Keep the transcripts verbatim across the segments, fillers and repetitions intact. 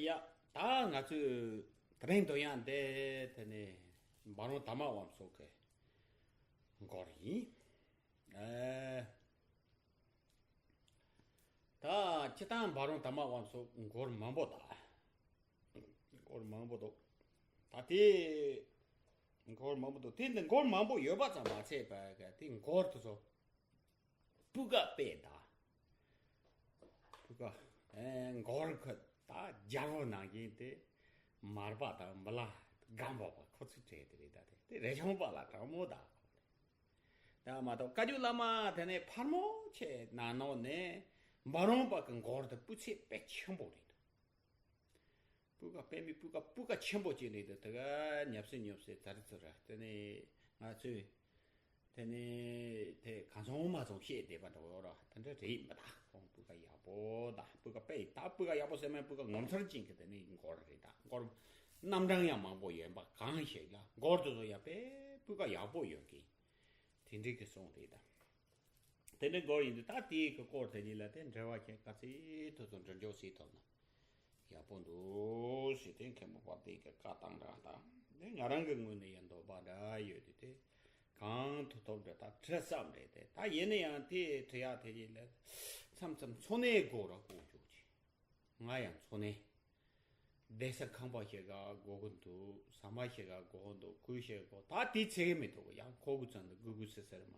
ཡ། ད་ང་ཚོས་དེ་རིང་འདོན་ཡག་འདི་དེ་ནི་འབའ་རོང་དར་མ་དབང་སོགས་ཀྱི་མགུར་ཡིན། ཨེ། ད་སྤྱིར་བཏང་འབའ་རོང་དར་མ་དབང་སོགས་མགུར་མང་པོ་འདུག་མགུར་མང་པོ་འདུག་ད་དེ་མགུར་མང་པོ་འདུག་དེ་འདི་མགུར་མང་པོ་ཡོད་པ་ཙམ་མ་ཚད་པ་ག་དེ་མགུར་དེ་ཚོ་སྤུས་ཀ་དཔེ་དང་། སྤུས་ཀ་ཨེ་མགུར་ཁོ་ད་རྒྱལ་པོ་ནང་བཞིན་དེ་མར་པ་དང་མི་ལ་སྒམ་པོ་པ་ཁོ་ཚོའི་གྲས་དེ་རེད། ད་དེ་དེ་རས་ཆུང་པ་ལ་དྲང་མོ་ད་ཁོ་རེད། ད་མ་གཏོགས་བཀའ་བརྒྱུད་བླ་མ་དེ་ནས་ཕར་མོ་ཆེ་ན་ནོ་ནས་འབའ་རོང་པ་གི་མགུར་དེ་སྤུས་ཚད་དཔེ་ཆེན་པོ་རེད། སྤུས་ཀ་དཔེ་མི་སྤུས་ཀ་སྤུས་ཀ་ཆེན་པོ་ཅིག་རེད། དེ་དེ་ག་ཉབ་སེ་ཉོབ་སེ་ཛ་རི་ཙི་ར་དེ་ནས་ང་ཚོས་དེ་ནས་དེ་གང་བྱུང་མ་བྱུང་བཤད་བསྡད་པ་འདྲ་བོ་ར་དེ་འདྲ་རེད་མི་ད། ཁོང་སྤུས་ཀ་ཡག་པོ་ད་སྤུས་ཀ་དཔེ་ད་སྤུས་ཀ་ཡག་པོ་ཟེར་མིན་སྤུས་ཀ་ངོ་མཚར་ཅན་གྱི་དེ་ནས་མགུར་རེད། ད་མགུར་རྣམ་གྲངས་ཡང་མང་པོ་ཡོད་པ་གང་ཞིག་ལ་མགུར་དེ་ཚོ་ཡང་དཔེ་སྤུས་ཀ་ཡག་པོ་ཡོད་མཁན་དེ་འདྲའི་གི་གསུང་རེད་ད། དེ་འདྲའི་མགུར་ཡིན་དུས་ད་དེའི་གི་སྐོར་དེ་གཉིས་ལ་དེ་འགྲེལ་བ་ཁྱེད་ག་ཚོད་ཐུབ་ཐུབ་འགྲེལ་འཇོག་བྱེད་ཐུབ་ན་ཡག་པོ་འདུག་ཞེས་དེ་མཁན་པོ་པ་དེ་གི་བཀའ་བཏང་ར་ད། དེ་ང་རང་གི་ངོས་ནས་ཡང་འདོད་པ་འདྲ་ཡོད་དུས་དེ་གང་ཐུབ་ཐུབ་འདྲ་ད་བྲི་བསམ་རེད། དེ་ད་ཡིན་ན་ཡང་དེ་བྲི་ཡག་དེ་གཉིས་ལ་མཚམས་མཚམས་འཚོ་གནས་དགོས་ར་དགོས་འཇོག་ཅིག་ང་ཡང་འཚོ་གནས། བསྡད་ས་ཁང་པ་ཞིག་ག་སྒོ་ཀུན་འདུག་ཟ་མ་ཞིག་ག་སྒོ་ཀུན་འདུག་གོས་ཞིག་ག་ད་དེ་ཚེ་གི་མི་འདུག་ཡང་ཁོ་གུ་ཙམ་དུ་གུ་གུ་སེ་སེར་མ།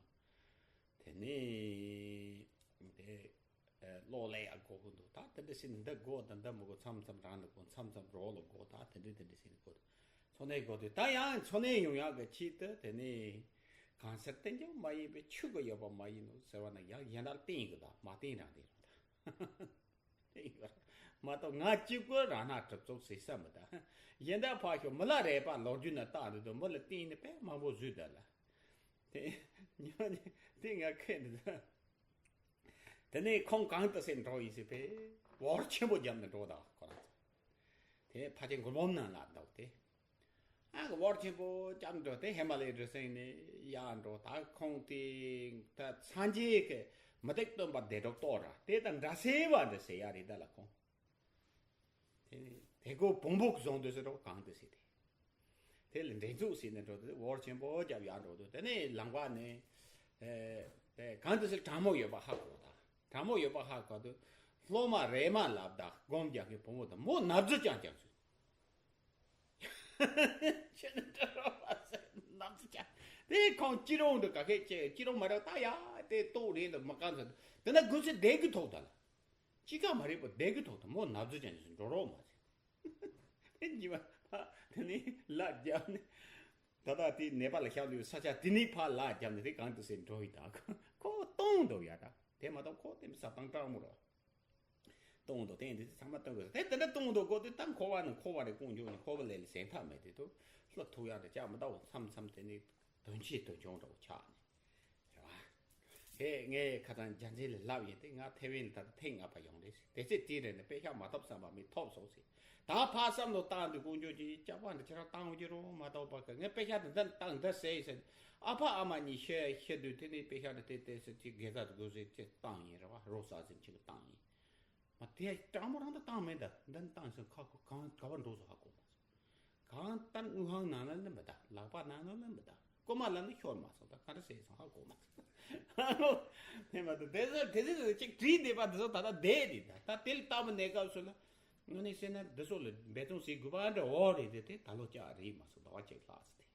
དེ་ནས་དེ་གློག་ལས་ཡག་སྒོ་ཀུན་འདུག་ད་དེ་འདྲ་ཞིག་འདི་སྒོ་ད་འདི་མི་དགོ་མཚམས་མཚམས་རང་ལ་དགོ་མཚམས་མཚམས་རོགས་ལ་དགོ་ད་དེ་འདྲ་དེ་འདྲ་ཞིག་དགོ་འཚོ་གནས་དགོ་དུས་ད་ཡང་འཚོ་གནས་ཡོང་ཡག་གི་ཆེད་དུ་དེ་ནས་གང་སར་བསྟན་རྒྱུ་མ་ཡིན་པའི་ཆུ་གི་ཡོད་པ་མ་ཡིན་ནོ་ཟེར་བ་ན་ཡང་གཞན་དག་བསྟན་ཡོད་གི་ད་མ་བསྟན་རང་བསྟན་རང་ད། མ་གཏོགས་ང་གཅིག་པོ་རང་སྣང་གྲུབ་ཚོགས་ཟེར་ས་མི་གདའ། གཞན་དག་ཕར་ཞོག་མི་ལ་རས་པ་ལོ་རྒྱུས་ན་བཏགས་འདུག་དུ་མི་ལ་བསྟན་ནི་དཔེ་མང་པོ་བཟོས་ད་ལ། དེ་ཉོ་ནི་དེ་ང་ཁེ་འདི་ད། དེ་ནས་ཁོང་གང་དུ་སེ་འགྲོ་ཡིན་ཟེར་པས་བོར་ཆེན་པོ་བརྒྱབ་ནས་འགྲོ་ད་ཁོ་རང་ཚོ། དེ་ཕ་ཆེན་མགུར་འབུམ་ནང་ལ་འདུག་སྟེ། ཨ་གི་བོར་ཆེན་པོ་བརྒྱབ་འགྲོ་དེ་ཧེ་མ་ལའི་རི་སེང་ནས་ཡར་འགྲོ་ད་ཁོང་དེ་ད་སངས་རྒྱས་ཀྱི་མུ་སྟེགས་སྟོན་པ་བདེ་གྲོགས་གཏོར་ར་དེ་ད་འདྲ་སེ་བ་འདྲ་སེ་ཡ་རེད་ད་ལ་ཁོང་། དེ་ནས་དེ་གོ་བོང་བུ་བཟུང་དུས་སེ་འགྲོ་གང་དུ་སེ་དེ། དེ་ལ་འགྲན་ཚུགས་སེ་ནས་འགྲོ་དུས་བོར་ཆེན་པོ་བརྒྱབ་ཡར་འགྲོ་དུས་དེ་ནས་ལམ་ཁ་ནས་དེ་གང་དུ་སེ་གྲང་མོ་ཡོད་པ་ཧ་གོ་ད། གྲང་མོ་ཡོད་པ་ཧ་གོ་དུས་སློབ་མ་རེ་མ་ལབ་ད་སྒོམ་རྒྱག་གི་བོང་བུ་དང་མོ་ནབ་རྫུ་ཅང་ཅང་ཚུལ། ཁྱོད་ནི་འདྲ་རོགས་པ་ཟེར་ནམ་ཟེར་ཀྱང་། དེ་ཁོང་ཅི་རུང་དུ་ག་ཁེ་ཅེ་ཅི་རུང་མ་རེད་ད་ཡ་དེ་ལྟོགས་རེད་འདུག་མ་གང་ཟེར་དེ་ན་དགུན་ཚེ་བསྡད་གི་ཐོག་ད་ལ། ཅི་ག་མ་རེད་པ་བསྡད་གི་ཐོག་ད་མོ་ནབ་ཟེར་ཀྱང་ཟེར་འགྲོ་རོགས་མ་ཟེར། དེ་གཉིས་པ་དེ་ནི་ལ་རྒྱབ་ནི། ད་ལྟ་དེ་ནད་པ་ལ་བཞག་འདུག་ས་ཆ་དེ་ནི་ཕར་ལ་རྒྱབ་ནི་དེ་གང་དུ་ཟེར་འགྲོ་ཡི་ད་ཁོ་སྟོང་འདུག་ཡ་ད་དེ་མ་གཏོགས་ཁོ་དེ་མི་ས་བཏང་སྐྲག་མོ་རོ། གཏོང་དོ་དེ་འདི་ཚང་མ་གཏོང་དགོས་དེ་དེ་འདྲ་གཏོང་དོ་གོ་དེ་ད་འཁོར་བ་ནི་འཁོར་བ་རེ་ཀུན་འབྱུང་ནི་འཁོར་བ་ལས་ལས་ཟད་མཐའ་མེད་དེ་དུ་ལྷོ་ཐུག་ཡག་དེ་ཅག་མི་ལྟ་བ་མཚམས་མཚམས་དེ་ནི་དོན་ཆེ་དོན་ཆུང་འདྲ་བོ་ཆགས་ནི་རེད་བ། ཧེ་ངས་ཁ་སང་རྒྱ་འཛིན་ལ་ལབ་ཡིན་ཏེ་ང་ཐེ་ཝན་ལ་ད་ལྟ་ཐེངས་ལྔ་པ་ཡོང་རེད་ཟེར་དེ་ཚེ་དེ་རེད་ནི་དཔེ་ཤག་མ་ཐོབ་བསམ་པ་མི་ཐོབ་སོང་ཟེར་ད་ཕ་བསམ་བློ་བཏང་དུས་ཀུན་འབྱུང་གི་ཅག་པ་འདི་ཁྱེད་རང་བཏང་འོང་གི་རོ་མ་ཐོབ་པ་གི་ངས་དཔེ་ཤག་དེ་འདི་བཏང་འདི་ཟེར་ཟེར་ཨ་ཕ་ཨ་མ་གཉིས་ཤི་ཤི་དུས་དེ་ནི་དཔེ་ཤག་དེ་དེ་དེ་ཟེར་གི་དགེ་རྩ་དགོས་ཟེར་ཅེས་བཏང་ཡིན་རེད་བ་རོ་ཟ་ཟིན་ཅིག་བཏང་ཡིན། མ་དེ་སྤྲང་མོ་རང་ད་བཏང་མེད་ད་འདི་བཏང་སོང་ཁ་ཁོ་གང་ག་བར་འགྲོ་སོང་ཧ་གོ་མ་སོང་། གང་ལྟར་དངུལ་ཁང་ནང་ལ་ནི་མི་ད་ལག་པ་ནང་ལ་ནི་མི་ད་རྐུ་མ་ལ་ནི་ཤོར་མ་སོང་ད་ག་འདྲ་བྱས་སོང་ཧ་གོ་མ་སོང་། ཧ་གོ་ནས་མ་ད་དེ་ཚོ་དེ་ཚོ་ཅིག་བྲིས་བསྡད་པ་འདི་ཚོ་ད་ལྟ་བསྡད་དེ་ད་ད་དེ་ལ་ལྟ་བུ་གནས་སྐབས་སུ་ལ་དངོས་གནས་བཤད་ན་འདི་ཚོ་ལ་འབད་བརྩོན་བྱེད་དགོས་པ་འདྲ་འོ་རེད་དེ་དེ་ད་ལོ་ཅག་རེད་མ་སོང་ཟླ་བ་གཅིག་ལྷག་ཟེར་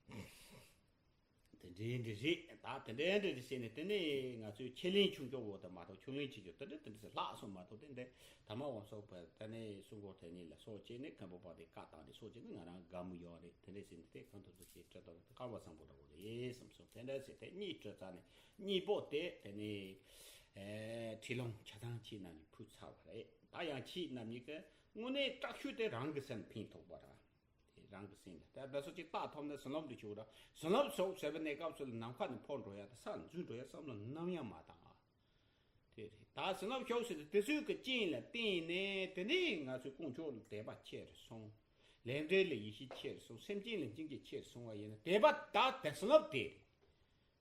ཏེ། དེ་འདྲའི་འདྲ་རེད་ད་དེ་འདྲའི་འདྲ་རེད་ཟེར་ནས་དེ་ནས་ང་ཚོའི་ཆེད་ལས་ཆུང་ཆུང་འོ་དེ་མ་གཏོགས་ཆུང་ངེས་ཆེ་ཆུང་དེ་འདྲ་དེ་འདྲ་ཟེར་ལྷག་སོང་མ་གཏོགས་དེ་འདྲ་དར་མ་དབང་སོགས་པ་དེ་ནས་སྲུང་འཁོར་དེ་ཉིད་ལ་སོགས་བྱས་ནས་མཁན་པོ་པ་དེ་བཀའ་བཏང་ནས་སོགས་བྱས་ནས་ང་རང་དགའ་མོ་ཡོད་རེད་དེ་འདྲ་ཟེར་ནས་དེ་གང་ཐུབ་ཐུབ་བྱས་སྤྲད་དང་དེ་ཀ་བ་བཟང་པོ་འདྲ་བོ་རེད་བསམ་སོང་དེ་འདྲ་ཟེར་དེ་གཉིས་སྤྲོད་ཚར་ནས་གཉིས་པོ་དེ་དེ་ནས་ཁྲིད་ལུང་ཆ་ཚང་ཁྱེད་རྣམས་ཀྱིས་ཕུལ་ཚར་བ་རེད་ད་ཡང་ཁྱེད་རྣམས་གཉིས་ཀྱི་དངོས་གནས་དྲག་ཤུལ་དེ་རང་གི་སེམས་ཕན་ཐོགས་པ་རེད། དེ་རང་གི་སེམས་ལ་ད་ད་སོ་གཅིག་རྟགས་ཐོབ་ན་བཟང་སློབ་འདི་ཆུག་ར་བཟང་སློབ་སོགས་ཟེར་བ་གནས་སྐབས་སུ་ལ་ནམ་མཁའ་ནས་འཕོ་འགྲོ་ཡ་ད་ས་འཛུལ་འགྲོ་ཡ་བསམ་བློ་ནམ་ཡང་མ་བཏང་ཨ། དེ་རེད་ད་བཟང་སློབ་ཤོག་ཟེར་ཏེ་དེ་ཚོའི་གི་རྐྱེན་ལ་བརྟེན་ནས་དེ་ནས་ང་ཚོའི་དཀོན་མཆོག་ལ་དད་པ་ཆེར་སོང་། ལས་འབྲས་ལ་ཡིད་ཆེས་ཆེར་སོང་སེམས་ཅན་ལ་སྙིང་རྗེ་ཆེར་སོང་བ་ཡིན་ན་དད་པ་ད་དེ་བཟང་སློབ་དེ་རེད།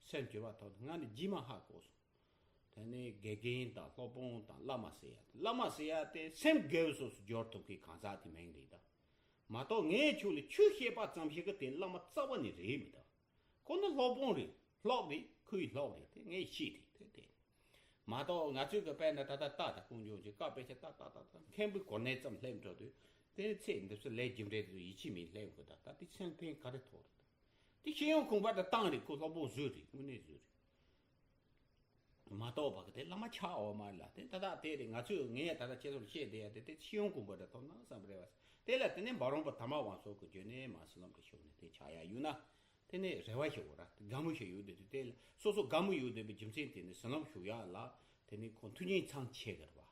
སེམས་བྱེ་བ་ཐོག་ཏུ་ང་ནི་རྗེས་མ་ཧ་གོ་སོང་། དེ་ནས་དགེ་རྒན་དང་སློབ་དཔོན་དང་བླ་མ་ཟེར་ཡ་དེ། བླ་མ་ཟེར་ཡ་དེ་སེམས་དགེ་བའི་སོ་སོ་སྦྱོར་ཐུབ་མཁན་གང་ཟག་དེ་མིང་རེད་ད། མ་གཏོགས་ངས་ཁྱོད་ལ་ཆོས་བཤད་པ་ཙམ་ཞིག་གི་དེ་བླ་མ་རྩ་བ་ནས་རེད་མི་ད། ཁོ་ནི་སློབ་དཔོན་རེད། སློབ་རེད། ཁོའི་སློབ་རེད། དེ་ངས་ཤེས་རེད། དེ་དེ་མ་གཏོགས་ང་ཚོས་གི་དཔེར་ན་ད་ལྟ་རྟ་དང་ཀུན་འབྱུང་གི་བཀའ་དཔེ་ཆ་ཏག་ཏག་ཏག་ཏག་མཁན་པོའི་གོ་གནས་ཙམ་སླེབས་འགྲོ་དུས། དེ་ཚེ་འདི་ཚོ་ལས་རྒྱུ་འབྲས་དེ་ཚོ་ཡིད་ཆེས་མེད་སླེབས་དགོས། ད་ད་དེ་སེམས་ཕན་ག་རེ་ཐོགས་རེད། དེ་ཤེས་ཡོན་གོང་འཕེལ་དུ་བཏང་རེད། ཁོ་སློབ་དཔོན་བཟོས་རེད། དངོས་གནས་བཟོས་རེད། མ་གཏོགས་པ་གི་དེ་བླ་མ་ཆགས་འོ་མ་ལ་དེ་ད་ལྟ་དེ་རེད། ང་ཚོས་ངས་ད་ལྟ་ཁྱེད་ཚོར་བཤད་བསྡད་ཡ་དེ་དེ་ཤེས་ཡོན་གོང་འཕེལ་དུ་ཐོགས་ན་བསམ་པ་རེད་བ། དེ་ལ་དེ་ནས་འབའ་རོམ་པ་དར་མ་དབང་སོགས་ཀྱི་རྒྱུད་ནས་མ་སུ་ལམ་གྱི་ཤུགས་ནས་དེ་ཆགས་ཡ་ཡོད་ན། དེ་ནས་རེ་བ་ཞིག་འོ་ར་དགའ་མོ་ཞིག་ཡོད་དེ་དུས། དེ་ལ་སོ་སོ་དགའ་མོ་ཡོད་བསྡད་པའི་རྒྱུ་མཚན་དེ་ནི་སུ་ལམ་ཞུགས་ཡ་ལ་དེ་ནི་ཁོ་མཐུན་རྐྱེན་ཚང་ཆེ་གི་རེད་བ།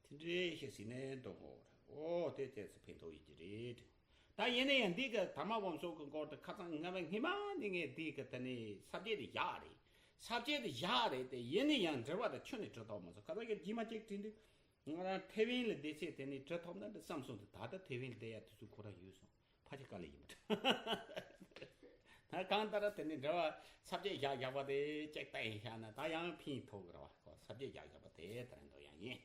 དེ་འདྲའི་ཞིག་ཟིན་ནས་འགྲོ་གོ་ར། འོ་དེ་དེ་ཚོ་ཕན་ཐོགས་ཡོད་ཀྱི་རེད། ད་ཡིན་ན་ཡང་འདི་གི་དར་མ་དབང་སོགས་ཀྱི་སྐོར་དུ་ཁ་སང་ང་བའི་སྔས་མ་ནི་ངས་འདི་གི་དེ་ནི་ས་བཅད་དེ་བཞག་རེད། ས་བཅད་དེ་བཞག་རེད་དེ། ཡིན་ན་ཡང་འགྲེལ་པ་དེ་ཁྱོན་ནས་བྲི་ཐུབ་མ་སོང་། ཁ་སང་ཡང་རྗེས་མ་གཅིག་བྲིས་འདུག་ང་རང་ཐེ་ཝན་ལ་བསྡད་ཚེ་དེ་ནི་བྲི་ཐུབ་ན་འདྲ་བསམ་སོང་དུས། ད་ལྟ་ཐེ་ཝན་ལ་བསྡད་ཡ་དུས་ཚོད་ཁོ་རང་ཡོད་སོང་། ཕལ་ཆེར་དཀའ་ལས་ཡིན་པ་འདྲ། ད་གང་ལྟར་དེ་ནི་འགྲེལ་པ་ས་བཅད་བཞག་བཞག་པ་དེ་ཅིག་ལྟ་ཡིན་བཞག་ན་ད་ཡང་ཕན་ཐོགས་གི་རེད་བ། ཁོ་ས་བཅད་བཞག་བཞག་པ་དེ་ད་རིང་དུ་ཡང་ཡིན།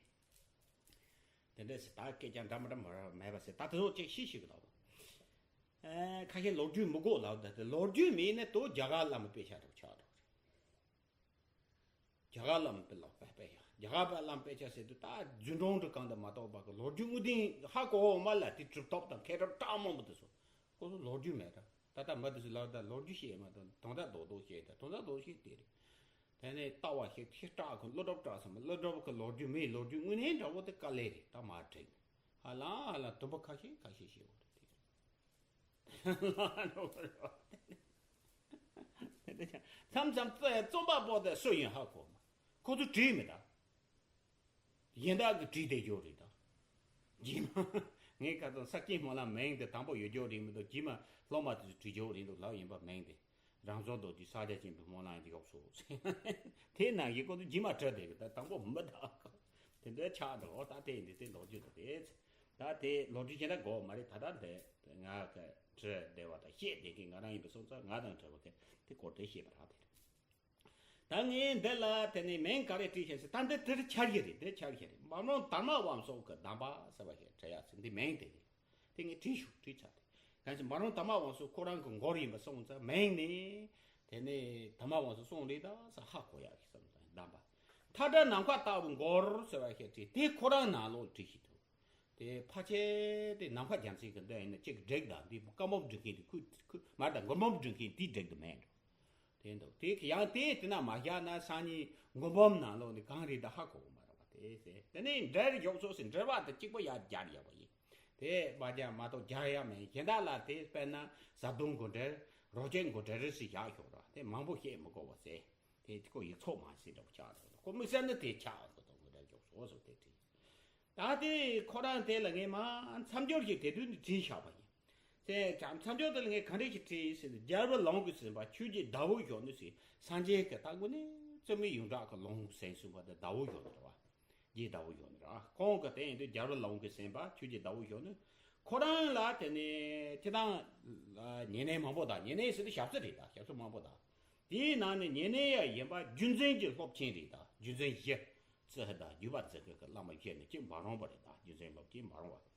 དེ་འདྲ་ཞིག་ད་སྐད་ཆ་འདྲ་མི་འདྲ་མ་མེད་པ་ཟེར། ད་དེ་ཚོ་ཅིག་ཤེས་ཤེས་གི་ལབ། ཨེ། ཁ་ཤས་ལོ་རྒྱུས་མི་དགོས་ལབ། ད་དེ་ལོ་རྒྱུས་མེད་ན་དོ་རྒྱ་གར་བླ་མ་དཔེ་ཆ་འདྲ་པོ་ཆགས་འགྲོ་གི་རེད། རྒྱ་གར་བླ་མ་དཔེ་ལ་དཔེ་དཔེ་ཡ། རྒྱ་གར་བླ་མ་དཔེ་ཆ་ཟེར་དུས་ད་རྫུན་གྲོང་དུ་གང་དུ་མ་གཏོགས་པ་གི་ལོ་རྒྱུས་དངོས་བདེན་ཧ་གོ་འོ་མ་ལ་དེ་གྲུབ་ཐོབ་དང་མཁས་གྲུབ་གྲངས་མང་པོ་དེ་ཚོ་ཁོ་ཚོ་ལོ་རྒྱུས་མེད་ད། ད་ལྟ་མི་དེ་ཚོ་ལབ་ད་ལོ་རྒྱུས་བཤད་མ་གཏོགས་དོན་དག་རྡོག་རྡོག་བཤད། ད་དོན་དག་རྡོག་བཤད་དེ་རེད། དེ་ནས་ལྟ་བ་ཞིག་ཐེ་སྐྲག་གི་ཀླུ་སྒྲུབ་སྐྲག་སོང་། ཀླུ་སྒྲུབ་ཀྱི་ལོ་རྒྱུས་མེད། ལོ་རྒྱུས་དངོས་གནས་འདྲ་བོ་དེ་དཀའ་ལས་རེད། ད་མ་དྲན། ཧ་ལམ་ཧ་ལམ་དུམ་བུ་ཁ་ཤས་ཁ་ཤས་ཤེས་འོ་རེད་དེ། མཚམས་མཚམས་རྩོམ་པ་པོ་དེ་སུ་ཡིན་ཧ་གོ་མ། ཁོ་ཚོ་བྲིས་མི་ད། གཞན་དག་གིས་བྲིས་བསྡད་རྒྱུ་རེད་ད། རྗེས་མ་ངས་ཁ་སང་ས་སྐྱའི་སྨོན་ལམ་མིང་དེ་དང་པོ་ཡོད་རྒྱུ་རེད་མི་འདུག་རྗེས་མ་སློབ་མ་དེ་ཚོས་བྲིས་རྒྱུ་རེད་འདུག་ལབ་ཡིན་པ། མིང་དེ་རང་བྱུང་རྡོ་རྗེ་ས་སྐྱ་ཆེན་པོའི་སྨོན་ལམ་ཡོག་སོ། དེ་ནང་བཞིན་ཁོ་ཚོས་རྗེས་མ་བྲིས་བསྡད་གི། ད་དང་པོ་མི་ད་དེ་འདྲ་ཆགས་འགྲོ། ད་དེ་འདི་དེ་ལོ་རྒྱུས་དེ་རེད། ད་དེ་ལོ་རྒྱུས་ཅི་འདྲ་དགོས་མ་རེད། ད་ད་འདི་ང་གི་བྲིས་བསྡད་པ་དང་བཤད་བསྡད་མཁན་ང་རང་ཡིན་པ་སོང་ཙང་ང་དང་བྲིས་པ་གི་དེ་སྐོར་དེ་བཤད་པ་རང་དེ་རེད། ད་ངས་འདི་ལ་དེ་ནས་མིང་ག་རེ་བྲིས་ཤག་ཟེར། ད་འདི་དེར་འཆར་གྱི་རེད། འདིར་འཆར་གྱི་རེད། འབའ་རོམ་དར་མ་དབང་སོགས་ཀྱི་གདམས་པ་ཟེར་བ་ཞིག་བྲིས་ཡག་ཟེར། འདི་མིང་དེ་རེད། དེ་ངས་བྲིས་ཤོག་བྲིས་ཚར་ཏེ། གང་ཟེར་འབའ་རོམ་དར་མ་དབང་སོགས་ཁོ་རང་གི་མགུར་ཡིན་པ་སོང་ཙང་མིང་ནི་དེ་ནས་དར་མ་དབང་སོགས་གསུངས་རེད་ད་ཟེར་ཧ་གོ་ཡག་གི་བསམ་ཙང་གདམས་པ། མཐའ་བྲལ་ནམ་མཁའ་ལྟ་བུའི་མགུར་ཟེར་བ་ཞིག་བྲིས། དེ་ཁོ་རང་ནང་ལོགས་བྲིས་ཤིག་འདུག་དེ་ཕལ་ཆེར་དེ་ནམ་མཁའ་རྒྱལ་མཚན་གྱི་འདི་ཡིན་ན་གཅིག་འགྲིག་དང་། འདི་བཀའ་འབུམ་སྒྲིག་མཁན་དེ་ཁོས་ཁོས་མ་རེད་ད། མགུར་འབུམ་སྒྲིག་མཁན་དེས་འགྲིག་གི་མེད་འགྲོ། དེ་འདུག་དེ་ཡང་དེ་དེ་ན་མ་བཞག་ན་སང་ཉིན་མགུར་འབུམ་ནང་ལོགས་ནས་གང་རེད་ད་ཧ་གོ་གི་མ་རེད་པ། དེ་ཟེར། དེ་ནས་འགྲེལ་ཡོག་སོ་ཟེར་འགྲེལ་པ་དེ་གཅིག་པོ་ཡར་སྦྱར་ཡོད་པ་ཡིན། དེ་མ་སྦྱར་མ་གཏོགས་སྦྱར་ཡག་མེད། གཞན་དག་ལ་དེ་དཔེར་ན་ཟབ་དོན་དགོངས་འགྲེལ། རོ་བརྒྱའི་དགོངས་འགྲེལ་རེ་ཟེར་བཞག་ཡོད་ར། དེ་མང་པོ་བཤད་མི་དགོས་པ་ཟེར། དེ་ཁོ་ཡིག་ཚོགས་མ་ཟིན་འདྲ་པོ་ཆགས་འདུག་ཁོ་དམིགས་བསལ་ནི་དེ་ཆགས་འདུག་དགོངས་འགྲེལ་ཡོག་སོ་ཟེར་དེ་བྲིས། ད་དེ་ཁོ་རང་དེ་ལ་ངས་མ་མཚམས་སྦྱོར་ཞིག་དེ་དུས་ནས་བྲིས་བཞག་པ་ཡིན། དེ་མཚམས་སྦྱོར་དེ་ལ་ངས་ག་འདྲ་ཞིག་བྲིས་ཟེར་ན། རྒྱལ་བའི་ལུང་གིས་ཟིན་པ་ཆོས་ཀྱི་ཟླ་འོད་གཞོན་ནུ་ཟེར། སངས་རྒྱས་ཀྱི་ལྟ་བུ་ནི་བརྩོན་མེད་ཡོངས་གྲགས་ཀྱི་ལུང་ཟིན་སོང་བ་དེ་ཟླ་འོད་གཞོན་ནུ་རེད་བ། རྒྱའི་ཟླ་འོད་གཞོན་ནུ་རེད་བ། ཁོང་གི་དེ་ཡིན་དུས་རྒྱལ་བའི་ལུང་གིས་ཟིན་པ་ཆོས་ཀྱི་ཟླ་འོད་གཞོན་ནུ། ཁོ་རང་ལ་དེ་ནས་སྤྱིར་བཏང་ཉེ་གནས་མང་པོ་དང་། ཉེ་གནས་ཟེར་དུས་ཞབས་ཕྱི་རེད་ད། ཞབས་ཕྱི་མང་པོ་དང་། དེའི་ནང་ནས་ཉེ་གནས་ཡང་ཡིན་པ་རྒྱུད་འཛིན་གྱི་སློབ་ཆེན་རེད་ད། རྒྱུད་འཛིན་བཞི། ཙི་ཧི་དང་བརྒྱུད་པ་འཛིན་མཁན་གྱི་བླ་མ་བཞི་ནས་གཅིག་འབའ་རོམ་པ་རེད་ད། རྒྱུད་འཛིན་སློབ་ཆེན་འབའ་རོམ་པ།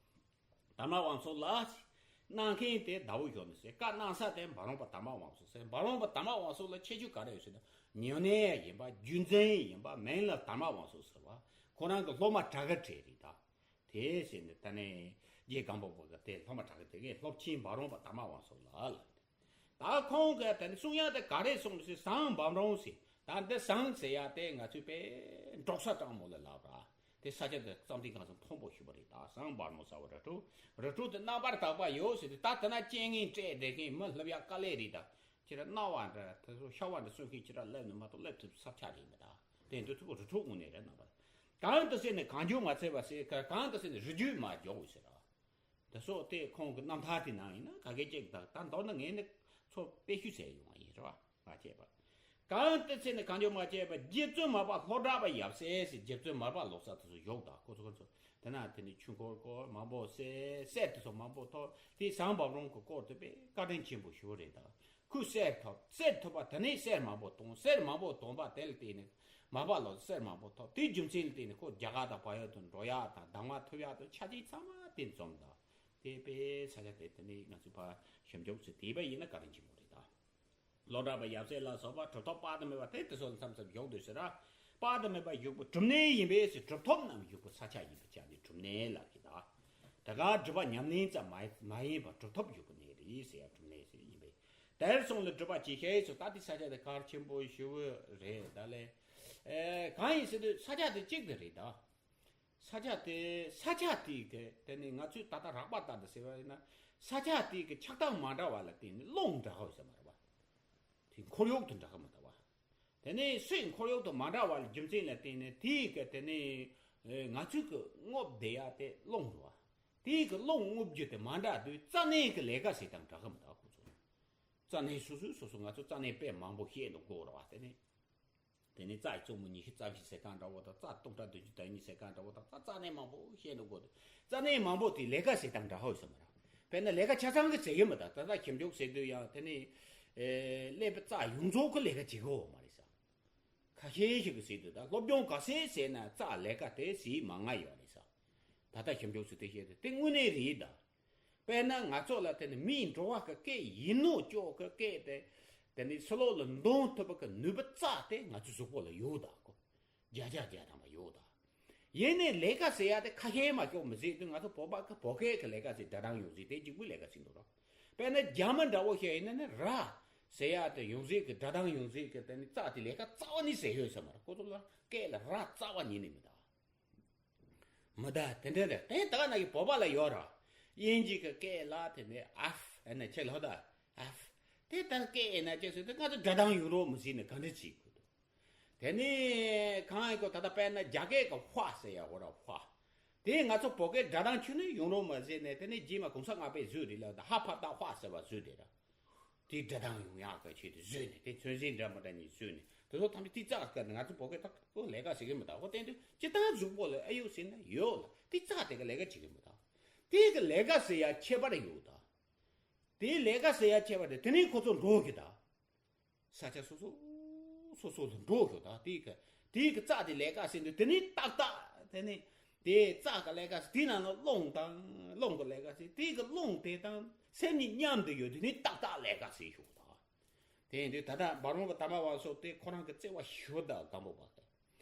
དར་མ་དབང་སོགས་ལ་གནང་མཁན་དེ་ཟླ་འོད་གཞོན་ནུ་ཟེར། བཀའ་གནང་ས་དེ་འབའ་རོམ་པ་དར་མ་དབང་སོགས་ཟེར། འབའ་རོམ་པ་དར་མ་དབང་སོགས་ལ་ཁྱད་ཆོས་ག་རེ་ཡོད་ཟེར་ན། ཉེ་གནས་ཡིན་པ། རྒྱུད་འཛིན་ཡིན་པ། མིང་ལ་དར་མ་དབང་སོགས་ཟེར་བ། ཁོ་རང་གི་སློབ་མ་གྲྭ་གི་གྲས་རེད་ད། དེ་ཟེར་ནས་ད་ནས་རྗེ་སྒམ་པོ་པ་གི་དེ་སློབ་མ་གྲྭ་གི་དེ་གའི་སློབ་ཆེན་འབའ་རོམ་པ་དར་མ་དབང་སོགས་ལ་ལབ། ད་ཁོང་གིས་དེ་ནི་གསུང་ཡག་དེ་ག་རེ་གསུངས་ཟེར། ཟངས་འབའ་རོམ་ཟེར། ད་འདི་ཟངས་ཟེར་ཡག་དེ་ང་ཚོས་དཔེ་འབྲོག་ས་སྤྲང་མོ་ལ་ལབ་ར། དེ་ས་ཆ་དེ་རྩམ་ཐིག་གང་ཚང་མཐོན་པོ་ཞིག་པ་རེད། ད་ཟངས་འབའ་རོམ་ཟེར་བ་རི་ཁྲོད། རི་ཁྲོད་དེ་རྣམ་པར་དག་པ་ཡོད་ཟེར་དུས། ད་དེ་ན་རྐྱེན་ངན་སྤྲད་བསྡད་མཁན་མི་སླེབས་ཡག་དཀའ་ལས་རེད་ད། ཁྱེད་རང་གནའ་བ་འདྲ་དེ་ཚོ་ཤ་བ་འདྲ་གསོད་མཁན་ཁྱེད་རང་སླེབས་ནས་མ་གཏོགས་སླེབས་ཐུབ་ས་ཆ་རེད་མི་ད། དེ་འདི་ཚོ་རི་ཁྲོད་དངོས་གནས་རེད། རྣམ་པར་གང་དུ་ཟེར་ནས་གང་བྱུང་མ་འཚལ་བ་ཟེར། གང་དུ་ཟེར་ནས་རི་རྒྱུད་མ་འཇོག་ཟེར་ར། དེ་སོགས་དེ་ཁོང་གི་རྣམ་ཐར་དེ་ནང་ཡིན་ན་ག་གེ་ཅིག་དང་། ད་མདོར་ན་ངས་ནི་ཚོ་དཔེ་ཤུ་ཟེར་ཡོང་བ་ཡིན་རེད་བ། མ་བྱས་པ། གང་དུ་ཟེར་ནས་གང་བྱུང་མ་བྱས་པ། རྗེ་བཙུན་མར་པ་ལྷོ་བྲག་པ་ཡབ་སྲས་ཟེར། རྗེ་བཙུན་མར་པ་ལོག་ས་དེ་ཚོ་བཞུགས་དང་། ཁོ་ཚོ་ཁོ་ཚོ་ དེ་ན་དེ་ནས་ཆོས་འཁོར་སྐོར་མང་པོ་གསལ་གསལ་དེ་ཚོ་མང་པོ་ཐོབ། དེ་ཟམ་པ་རོང་གི་སྐོར་དེ་དཔེ་བཀའ་དྲིན་ཆེན་པོ་ཞིག་རེད་ད། ཁོས་གསེར་ཐོབ། གསེར་ཐོབ་པ་དེ་ནས་གསེར་མང་པོ་བཏོན། གསེར་མང་པོ་བཏོན་པ་དེ་ལ་བརྟེན་ནས་མ་པ་ལོ་གསེར་མང་པོ་ཐོབ། དེའི་རྒྱུ་མཚན་ལ་བརྟེན་ནས་ཁོ་རྒྱ་གར་དང་བལ་ཡུལ་དུ་འགྲོ་ཡག་དང་གདམས་ངག་ཐོབ་ཡག་དང་ཆ་རྐྱེན་ཚང་མ་དེ་འཛོམས་དང་། དེ་དཔེ་ས་ཆ་དེ་དེ་ནས་ང་ཚོའི་ཕར་ཞིབ་འཇུག་ཚོས་དེ་བས་ཡིན་ན་བཀའ་དྲིན་ཆེན་པོ་རེད་ད། སློབ་གྲྭ་པ་ཡབ་སྲས་ལ་སོགས་པ་གྲུབ་ཐོབ་དཔག་ཏུ་མེད་པ་དེ་དེ་ཚོ་ལ་མཚམས་མཚམས་བཞུགས་འདུག་ཟེར་ར། དཔག་ཏུ་མེད་པ་བཞུགས་པ་གྲུབ་གནས་ཡིན་པས་ཟེར། གྲུབ་ཐོབ་རྣམས་བཞུགས་པ་ས་ཆ་ཡིན་པ་ཅག་ནི་གྲུབ་གནས་ལབ་ཀྱི་ད། དེ་ག་སྒྲུབ་པ་ཉམས་ལེན་ཙམ་མ་མ་ཡིན་པར་གྲུབ་ཐོབ་བཞུགས་པའི་གནས་རེད་ཟེར་ཡ་གྲུབ་གནས་ཟེར་ཡིན་པས། དེར་སོང་ལ་སྒྲུབ་པ་ཇི་ཤེས་སུ་ད་དེ་ས་ཆ་དེ་གལ་ཆེན་པོ་ཞེ་པོ་རེད་ད་ལས། ཨེ་གང་ཡིན་ཟེར་དུས་ས་ཆ་དེ་གཅིག་དེ་རེད་ད། ས་ཆ་དེ་ས་ཆ་དེ་གི་དེ་ནི་ང་ཚོས་ད་ལྟ་རགས་པ་ལྟར་དུ་ཟེར་བ་ཡིན་ན། ས་ཆ་དེ་གི་ཆགས་སྟངས་མ་འདྲ་བ་ལ་བརྟེན་ནས་རླུང་འདྲ་བ་ཡོད་ས་མ་རེད་བ། དེ་འཁོར་གཡོག་དེ་འདྲ་གི་མི་འདུག་བ། དེ་ནས་སའི་འཁོར་གཡོག་དེ་མ་འདྲ་བ་ལ་རྒྱུ་མཚན་ལ་བརྟེན་ནས་དེའི་གི་དེ་ནས་ཨེ་ང་ཚོས་གི་རྔུབ་བསྡད་ཡ་དེ་རླུང་རེད་བ། དེའི་གི་རླུང་རྔུབ་རྒྱུ་དེ་མ་འདྲ་དུས་རྩ་གནས་གི་ལས་ཀ་ཟེར་སྟངས་འདྲ་གི་མི་འདུག་ཁོ་ཚོ། རྩ་གནས་སོ་སོའི་སོ་སོ་ང་ཚོ་རྩ་གནས་དཔེ་མང་པོ་བཤད་འདུག་གོ་ར་བ། དེ་ནས་དེ་ནས་རྩ་ཡི་གཙོ་མོ་ཉི་ཤུ་རྩ་བཞི་ཟེར་སྟངས་འདྲ་བོ་དང་། རྩ་སྟོང་ཕྲག་བདུན་ཅུ་དོན་གཉིས་ཟེར་སྟངས་འདྲ་བོ་དང་། རྩ་རྩ་གནས་མང་པོ་བཤད་འདུག་གོ། རྩ་གནས་མང་པོ་དེ་ལས་ཀ་ཟེར་སྟངས་འདྲ་ཧོ་ཡོད་ས་མ་རེད། དཔེར་ན་ལས་ཀ་ཆ་ཚང་གི་ཟེར་གི་མི་འདུག་ད་ལྟ་ཞིབ་འཇུག་ཟེར་དུས་ཡང་དེ་ནས་ཨེ་ཀླད་པའི་རྩ་ཡོངས་རྫོགས་ཀྱི་ལས་ཀ་བྱེད་གི་ཡོད་མ་རེད་ས། ཁ་ཤས་ཤིག་གིས་ཟེར་དུས་ད་སློབ་སྦྱོང་ག་ཚད་ཟེར་ན་རྩ་ལས་ཀ་དེ་ཟེར་མང་ང་ཡོད་རེད་ས། ད་ལྟ་ཞིབ་འཇུག་ཚོས་དེ་བཤད་དུས་དེ་དངོས་གནས་རེད་ད། དཔེར་ན་ང་ཚོ་ལ་དེ་ནི་མིའི་འགྲོ་བ་གི་སྐད་ཡིན་ནོ་ཅོག་གི་སྐད་དེ། དེ་ནི་ཕྱི་ལོགས་ལ་འདོན་ཐུབ་པ་གི་ནུས་པ་རྩ་དེ་ང་ཚོའི་གཟུགས་པོ་ལ་ཡོད་ད་གོ། བརྒྱ་ཆ་བརྒྱ་ཐམ་པ་ཡོད་ད། ཡིན་ནའི་ལས་ཀ་ཟེར་ཡ་དེ་ཁ་ཤས་མ་ཅོག་མི་ཟེར་དུས་ང་ཚོ་བོད་པ་གི་བོད་སྐད་གི་ལས་ཀ་ཟེར་སྒྲ་གདངས་ཡོད་ཟེར་དེ་གཅིག་པུའི་ལས་ཀ་ཟེར་འདུག་རོགས། དཔེར་ན་རྒྱ་མི་འདྲ་བོ་ཞིག་ཡིན་ན་ནི་ར་ཟེར་ཡ་དེ་ཡོང་ཟེར་གི་སྒྲ་གདངས་ཡོང་ཟེར་གི་དེ་ནི་རྩ་དེ་ལས་ཀ་རྩ་བ་ནས་ཟེར་ཡོད་ས་མ་རེད། ཁོ་ཚོ་ལ་སྐད་ལ་ར་རྩ་བ་ཉིད་ནས་མི་གདགས། མི་གདགས་དེ་འདྲ་རེད། དེ་ད་ག་ནང་གི་བོད་པ་ལ་ཡོད་ར། དབྱིན་ཇི་གི་སྐད་ལ་དེ་ནས་ཨ་ཕ་ཨེ་ན་ཆེ་ལྷོ་ད་ཨ་ཕ། དེ་ལྟར་སྐད་ཨེ་ན་ཅེས་ཟེར་དུས་ང་ཚོ་སྒྲ་གདངས་ཡོད་རོགས་མི་ཟེར་ནས་ག་འདྲ་བྱེད་དགོས་འདུག་དེ་ནས་གང་ཡིན་གོ། ད་ལྟ་དཔེར་ན་རྒྱ་སྐད་ཀྱི་ཧྥ་ཟེར་ཡ་འོ་ར་ཧྥ། དེ་ང་ཚོ་བོད་སྐད་སྒྲ་གདངས་ཁྱོན་ནས་ཡོང་རོགས་མ་ཟེར་ནས་དེ་ནས་རྗེས་མ་གོང་ས་ལྔ་པས་བཟོས་རེད་ལ། ད་ཧ་ཕ་ད་ཧྥ་ཟེར་བ་བཟོས་རེད་ར། དེའི་སྒྲ་གདངས་ཡོང་ཡག་གི་ཆེད་དུ་བཟོས་ནས་དེ་མཚོན་བྱེད་འདྲ་མི་འདྲ་གཉིས་བཟོས་ནས་དེ་ཚོ་ཐམས་ཅད་དེ་རྩ་སྐད་ནས་ང་ཚོ་བོད་སྐད་ད་ཁོ་ལས་ཀ་བྱེད་ཀྱི་མི་འདུག་ཁོ་བསྟན་དུས་སྤྱིར་བཏང་གཟུགས་པོ་ལ་ཨེ་ཡོད་ཟེར་ན་ཡོད་ལ། དེ་རྩ་དེ་ག་ལས་ཀ་བྱེད་ཀྱི་མི་འདུག་དེ་ག་ལས་ཀ་ཟེར་ཡ་ཁྱད་པར་ཡོད་ད། དེའི་ལས་ཀ་ཟེར་ཡ་ཁྱད་པར་དེ་དེ་ནས་ཁོ་ཚོ་འགྲོ་གི་ད། ས་ཆ་སོ་སོ་སོ་སོ་ལ་འགྲོ་ཤོག་ད། དེའི་གི་དེའི་གི་རྩ་དེ་ལས་ཀ་ཟེར་དུས་དེ་ནི་ཏག་ཏག་དེ་ནི་དེའི་རྩ་གི་ལས་ཀ་ཟེར། དེའི་ནང་ལ་རླུང་དང་རླུང་གི་ལས་ཀ་ཟེར། དེའི་གི་རླུང་དེ་དང་སེམས་གཉིས་མཉམ་དུ་ཡོད་དུས་ནི་ཏག་ཏག་ལས་ཀ་ཟེར་ཤོག་ད། དེ་ཡིན་དུས་ད་ལྟ་འབར་མ་བུ་དར་མ་བ་སོགས་དེ་ཁོ་རང་གི་བརྩེ་བ་ཞུ་ད་སྒམ་པོ་པ་གི།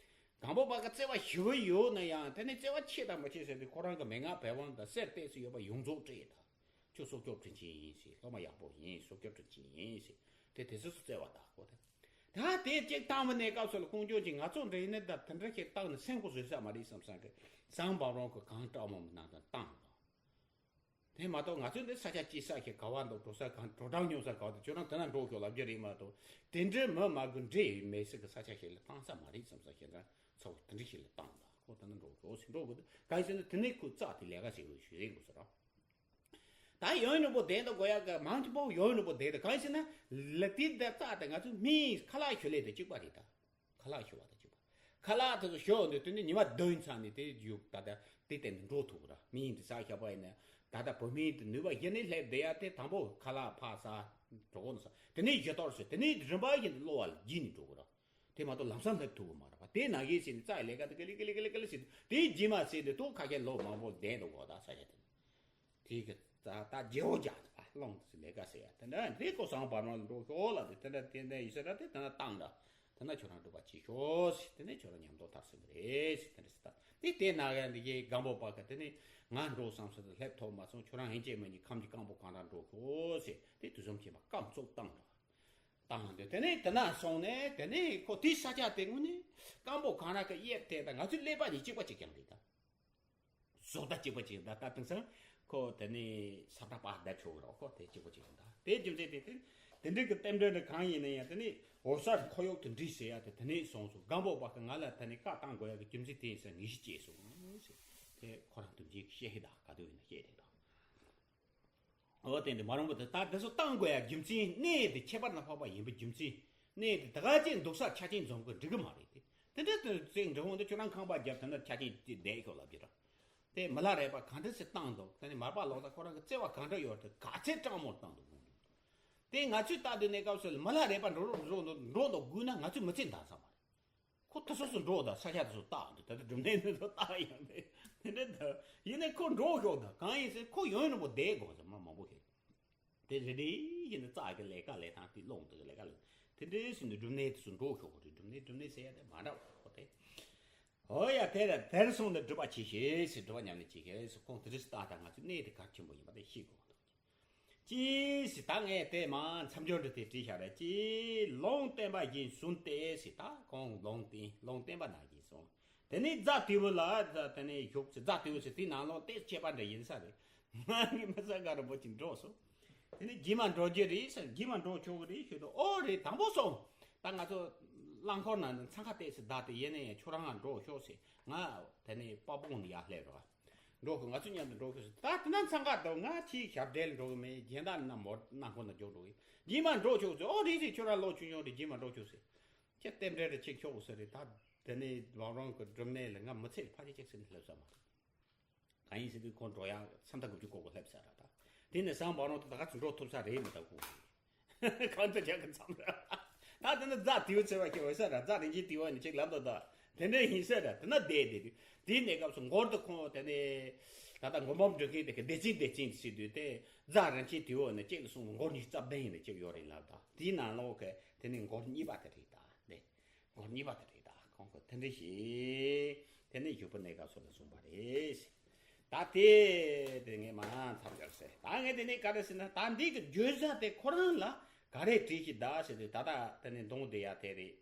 སྒམ་པོ་པ་གི་བརྩེ་བ་ཞུ་ཡོད་ན་ཡང་དེ་ནི་བརྩེ་བ་ཆེ་དང་མ་ཆེ་ཟེར་དུས་ཁོ་རང་གི་མན་ངག་བལ་བང་དང་གསེར་བལྟས་སུ་ཡོད་པ་ཡོངས་རྫོགས་སྤྲད་ད། ཁྱོད་སྲོག་སྐྱོབ་དྲིན་ཆེན་ཡིན་ཟེར། སློབ་མ་ཡག་པོ་ཡིན། སྲོག་སྐྱོབ་དྲིན་ཆེན་ཡིན་ཟེར། དེ་དེ་སོ་སོ་བརྩེ་བ་དག་གོ་དེ། ད་དེ་གཅིག་བཏང་བ་ནས་སྐབས་སུ་ལ་ཀུན་སྤྱོད་ཀྱི་ང་ཚོ་འདྲ་ཡིན་ན་ད་དེ་འདྲ་ཞིག་བཏང་ནས་སེམས་ཁོ་བཟོད་ས་མ་རེད་བསམ་བསམ་གི་ཟམ་པ་རོང་གི་གང་སྐྲག་མོ་མི་ནང་དང་བཏང་དང་། དེ་མ་གཏོགས་ང་ཚོ་འདི་ས་ཆ་སྐྱིད་ས་ཞིག་ག་བ་འདུག་འགྲོ་ས་གང་། དྲོ་གྲང་ཉོ་ས་ག་བ་འདུག་ཁྱོད་རང་དེ་ན་འགྲོ་ཤོག་ལབ་རྒྱུ་རེད་མ་གཏོགས། དེ་འདྲའི་མི་མ་གི་འདྲེ་ཡི་མེ་སྲེག་གི་ས་ཆ་ཞིག་ལ་བཏང་ས་མ་རེད་བསམ་ས་ཞིག་ན་ཚ་བོ་དེ་འདྲ་ཞིག་ལ་བཏང་དང་ཁོ་དེ་ན་འགྲོ་ཤོག་ཟེར་འགྲོ་དགོས་འདུག་གང་ཡིན་ཟེར་ན་དེ་ནས་ཁོ་རྩ་དེ་ལས་ཀ་བྱེད་དགོས་ཞུ་རེད་དགོས་ཟེར་རོ། ད་ཡོན་རིན་པོ་བསྡད་དང་དགོས་ཡག་གི་མང་ཆེ་པོ་ཡོན་རིན་པོ་བསྡད་དང་། གང་ཡིན་ཟེར་ན་ལ་དེ་འདི་རྩ་དེ་ང་ཚོའི་མིའི་ཁ་ལག་ཞུ་ལས་དང་གཅིག་པ་རེད་ད། ཁ་ལག་ཞུ་བ་དང་གཅིག་པ། ཁ་ལག་དེ་ཚོ་ཞོག་འདི་དེ་ནི་ཉི་མ་བདུན་ཚང་ནས་དེ་ཡུག་ད་ལྟ་དེ་བསྟན་ནས་འགྲོ་ཐུབ་ར། མི་ཡིན་དེ་ཟ་ཞག་པ་ཡིན་ན་ད་ལྟ་བོད་མི་ཡིན་དེ་ནུས་པ་གཞི་ནས་སླེབས་བསྡད་ཡ་དེ་དང་པོ་ཁ་ལག་ཕར་ཟ་འགྲོ་གོ་ན་ཟ། དེ་ནས་ཡི་ཏོར་ཟོས། དེ་ནས་རིམ་པ་བཞིན་དུ་གློ་བ་ལ་རྒྱུས་ནས་འགྲོ་གོ་ར། དེ་མ་གཏོགས་ལམ་སང་སླེབས་ཐུབ་གོ་མ་ར་བ། དེ་ན་གི་ཟེར་ནས་རྩ་ཡི་ལས་ཀ་དེ་ཀི་ལི་ཀི་ལི་ཀི་ལི་ཀི་ལི་ཟེར་དུས་དེའི་རྗེས་མ་ཟེར་དུས་ཐོག་ཁ་ཤས་ལོ་མང་པོ་བསྡད་འགྲོ་གོ་ད་ས་ཆ་དེ། དེ་གི་ད་ད་རྗེ་བོ་རྒྱག་ད་ལོང་དེ་ལས་ཀ་ཟེར་ཡ་དེ་འདྲ་འདི་ཀོ་སང་བར་མ་འགྲོ་ཤོག་ལ་དེ་དེ་འདྲ་དེ་འདྲ་ཡིན་ཟེར་ར། དེ་དེ་ན་བཏང་ར། དེ་ན་ཁྱོད་རང་སྒྲུབ་པ་བྱེད་ཤོག་ཟེར། དེ་ནས་ཁྱོད་རང་ཉམས་རྟོགས་མཐར་སོན་གི་རེད་ཟེར། དེ་འདྲ་ཟེར་ད་དེ་དེ་ན་ག་འདི་གི་སྒམ་པོ་པ་གི་དེ་ནས་ང་འགྲོ་བསམ་ཟེར་དུ་སླེབས་ཐུབ་མ་སོང་། ཁྱོད་རང་ཡིན་གཅིག་མིན་གཉིས་ཁམས་ཀྱི་རྐང་པོ་གང་ར་འགྲོ་ཤོག་ཟེར། དེ་དུས་གསུམ་མཁྱེན་པ་སྐམ་བཙུགས་བཏང་ར། བཏང་དེ་དེ་ནས་དེ་ན་སོང་ནས་དེ་ནས་ཁོ་དེ་ས་ཆ་དེ་ངུ་ནས་སྐམ་པོ་གང་ར་གི་གཡས་དེ་ད་ང་ཚོའི་ཀླད་པ་གཉིས་གཅིག་པ་གཅིག་རྐྱང་རེད་ད། བཟོ་ལྟ་གཅིག་པ་གཅིག་ཡིན་ད། ད་དེང་སང་ཁོ་དེ་ནས་ས་བཀྲ་པ་བརྡབ་ཆོག་གི་རོགས། ཁོ་དེ་གཅིག་པ་གཅིག་ཡིན་ད། དེ་རྒྱུ་མཚན་དེ་དེ་དེ་འདྲའི་གི་རྟེན་འབྲེལ་འདི་གང་ཡིན་ན་ཡང་དེ་ནས་འོ་སར་ཁོར་ཡུག་ཏུ་འདྲིས་ཟེར་ཡ་དེ་དེ་ནས་སོང་སོང་། སྒམ་པོ་པ་གི་ང་ལ་ད་ནི་བཀའ་བཏང་དགོས་ཡ་གི་རྒྱུ་མཚན་དེ་ཡིན་ས་ངེས་ཤེས་སྐྱེས་སོང་ཟེར། དེ་ཁོ་རང་དུམ་ཅིག་བཤད་ཤེས་ད་ག་དུས་ཡིན་ན་བཤད་དེ་ད། འོ་དེ་འདི་མ་རུང་པ་དེ་ད་དེ་ཚོ་བཏང་དགོས་ཡ་རྒྱུ་མཚན་གནས་དེ་ཁྱད་པར་ན་འཕགས་པ་ཡིན་པའི་རྒྱུ་མཚན། གནས་དེ་ད་ག་ཅིག་འདུག་ས་ཆ་རྐྱེན་འཛོམས་གི་འགྲིག་གི་མ་རེད་དེ། དེ་འདྲ་དེ་ཚེ་འབྲི་འོང་དུ་ཁྱོད་རང་ཁང་པ་བརྒྱབ་དེ་འདྲ་ཆ་རྐྱེན་དེ་བསྡད་ཤོག་ལབ་ཀྱི་ར། དེ་མི་ལ་རས་པ་གང་འདྲ་ཞིག་བཏང་འདུག་དེ་ནས་མར་པ་ལོག་ད་ཁོ་རང་གི་བརྩེ་བ་གང་འདྲ་ཡོད་དེ་ག་ཚད་དྲང་མོར་བཏང་འདུག་དེ་ང་ཚོས་ལྟ་དུས་གནས་སྐབས་སུ་མི་ལ་རས་པ་འགྲོ་རོགས་འགྲོ་འགྲོ་འདུག་དགོས་ན་ང་ཚོས་མི་ཚེ་འདང་ས་མ་རེད། ཁོ་ཐུ་སོ་སོ་འགྲོ་ད་ས་ཆ་དུ་སོ་བཏགས་འདུག་ད་ལྟ་སྒྲུབ་གནས་འདི་ཚོ་བཏགས་ཡང་དེ་དེ་འདྲ་ད་ཡིན་ནས་ཁོ་འགྲོ་ཤོག་ད་གང་ཡིན་ཟེར་ཁོ་ཡོང་ཡོང་པོ་བསྡད་དགོས་ཟེར་མ་མང་པོ་ཤེས། དེ་རེ་རེ་ཡིན་ན་རྩ་གི་ལས་ཀ་ལས་ཐང་དེ་སློང་དུ་ལས་ཀ་ལས་དེ་འདྲའི་ཟིན་དུ་སྒྲུབ་གནས་དེ་ཚོ་འགྲོ་ཤོག་གོ་རེད། སྒྲུབ་གནས་སྒྲུབ་གནས་ཟེར་ཡ་དེ་མ་འདྲ་བ་ཁོ་དེ། ཨོ་ཡ་དེ་ར་དེར་སོང་ནས་སྒྲུབ་པ་ཆེ་ཤེས་ཟེར་སྒྲུབ་པ་ཉམས་ལེན་ཆེ་ཤེས་ཟེར་ཁོང་དེ་རིས་ལྟ་ད་ང་ཚོའི་གནས་དེ་གལ་ཆེན་པོ་ཡིན་པ་དེ་ཤེས་དགོས་འདུག་ཅི་ཟེར་ད་ངས་དེ་མ་མཚམས་སྦྱོར་འདི་དེ་བྲིས་བཞག་ར་ཅི་ལུང་བསྟན་པ་བཞིན་བཟུང་སྟེ་ཟེར་ད་ཁོང་ལུང་བསྟན་ལུང་བསྟན་པ་ནང་བཞིན་སོང་། དེ་ནས་རྫ་དེའུ་ལ་དེ་ནས་བཞུགས་ཚེ་རྫ་དེའུ་ཟེར་དེའི་ནང་ལོགས་དེ་སྐྱེས་པ་འདྲ་ཡིན་ས་རེད། ང་གི་མི་ས་ག་རུ་པོ་ཅིག་འགྲོ་སོང་། དེ་ནས་རྗེས་མ་འགྲོ་རྒྱུ་རེད་ཟེར། རྗེས་མ་འགྲོ་ཆོག་གི་རེད་ཞུས་དུས་ཨོ་རེད་དང་པོ་སོང་། ད་ང་ཚོ་རླངས་འཁོར་ནང་ནས་འཚང་ཁ་བལྟས་སེ་བསྡད་དེ་ཡིན་ནའི་ཁྱོད་རང་ང་འགྲོ་ཤོག་ཟེར། ང་དེ་ནས་དཔའ་བོ་ནས་ཡར་སླེབས་རོགས། འགྲོ་ཤོག་ང་ཚོ་མཉམ་དུ་འགྲོ་ཤོག་ཟེར། ད་དེ་ན་འཚང་ཁ་འདུག་ང་ཕྱིའི་ཞབས་འདྲེན་འགྲོ་གི་མེད། རྒྱན་དག་ནང་མོ་རླངས་འཁོར་ནང་འཇོག་འགྲོ་གི། རྗེས་མ་འགྲོ་ཆོག་ཟེར། ཨོ་རེད་རེད་ཁྱོད་རང་ལོག་ཆུང་ཆུང་རེད། རྗེས་མ་འགྲོ་ཆོག་ཟེར། ཁྱེད་རྟེན་འབྲེལ་དུ་ཆིག་ཆོག་ཟེར་རེད། ད་དེ་ནས་བང་རོང་གི་སྒྲུབ་གནས་ལ་ང་མི་ཚེ་ཕལ་ཆེར་གཅིག་ཟིན་སླེབས་ས་མ་རེད། གང་ཡིན་ཟེར་དུས་ཁོང་འགྲོ་ཡག་ས་མཐའ་དགུ་བཅུ་གོ་གོ་སླེབས་ས་ར་ད། དེ་ནས་སང་བང་རོང་དུ་ད་ག་ཚོད་འགྲོ་ཐུབ་ས་རེད་མི་ད་ཁོང་། གང་དུ་རྒྱག་གི་མཚམས་ར། ད་དེ་ནས་རྫ་དེའུ་ཚེ་བ་ཁྱེར་བ་ས་ར་རྫ་རིན་ཆེན་དེ་བ་ནི་ཅིག་ལབ་ད་ད། དེ་འདྲ་ཡིན་ས་ར་དེ་ན་བསྡད་བསྡད་དུས་དེའི་གནས་སྐབས་སུ་མགོར་དུ་ཁོང་དེ་ནས་ད་ལྟ་མགོན་པོ་འབྲི་མཁན་དེ་གི་བདེ་ཆེན་བདེ་ཆེན་ཟེར་དུས་དེ་རྫ་རིན་ཆེན་དེའུ་ནི་གཅིག་ལ་སོང་མགོར་ཉིས་རྩ་བདུན་ཡིན་ན་གཅིག་ཡོད་རེད་ལབ་ད། དེའི་ནང་ལོགས་གི་དེ་ནས་མགོར་གཉིས་པ་དེ་རེད་ད་དེ། སྒོར་གཉིས་པ་དེ་རེད་ད། ཁོང་ཁོ་དེ་འདྲ་ཞིག་དེ་ནས་བཞུགས་པ་གནས་སྐབས་སུ་ལ་གསུངས་པ་རེད། ད་དེ་དེ་ངས་མ་མཚམས་སྦྱར་ཟེར། ད་ངས་དེ་ནས་ག་རེ་ཟེར་ན་ད་འདི་གི་བརྗོད་བྱ་དེ་ཁོ་རང་ལ་ག་རེ་བྲིས་ཤིག་ད་ཟེར་དུས་ད་ལྟ་དེ་ནས་འདོང་བསྡད་ཡ་དེ་རེད།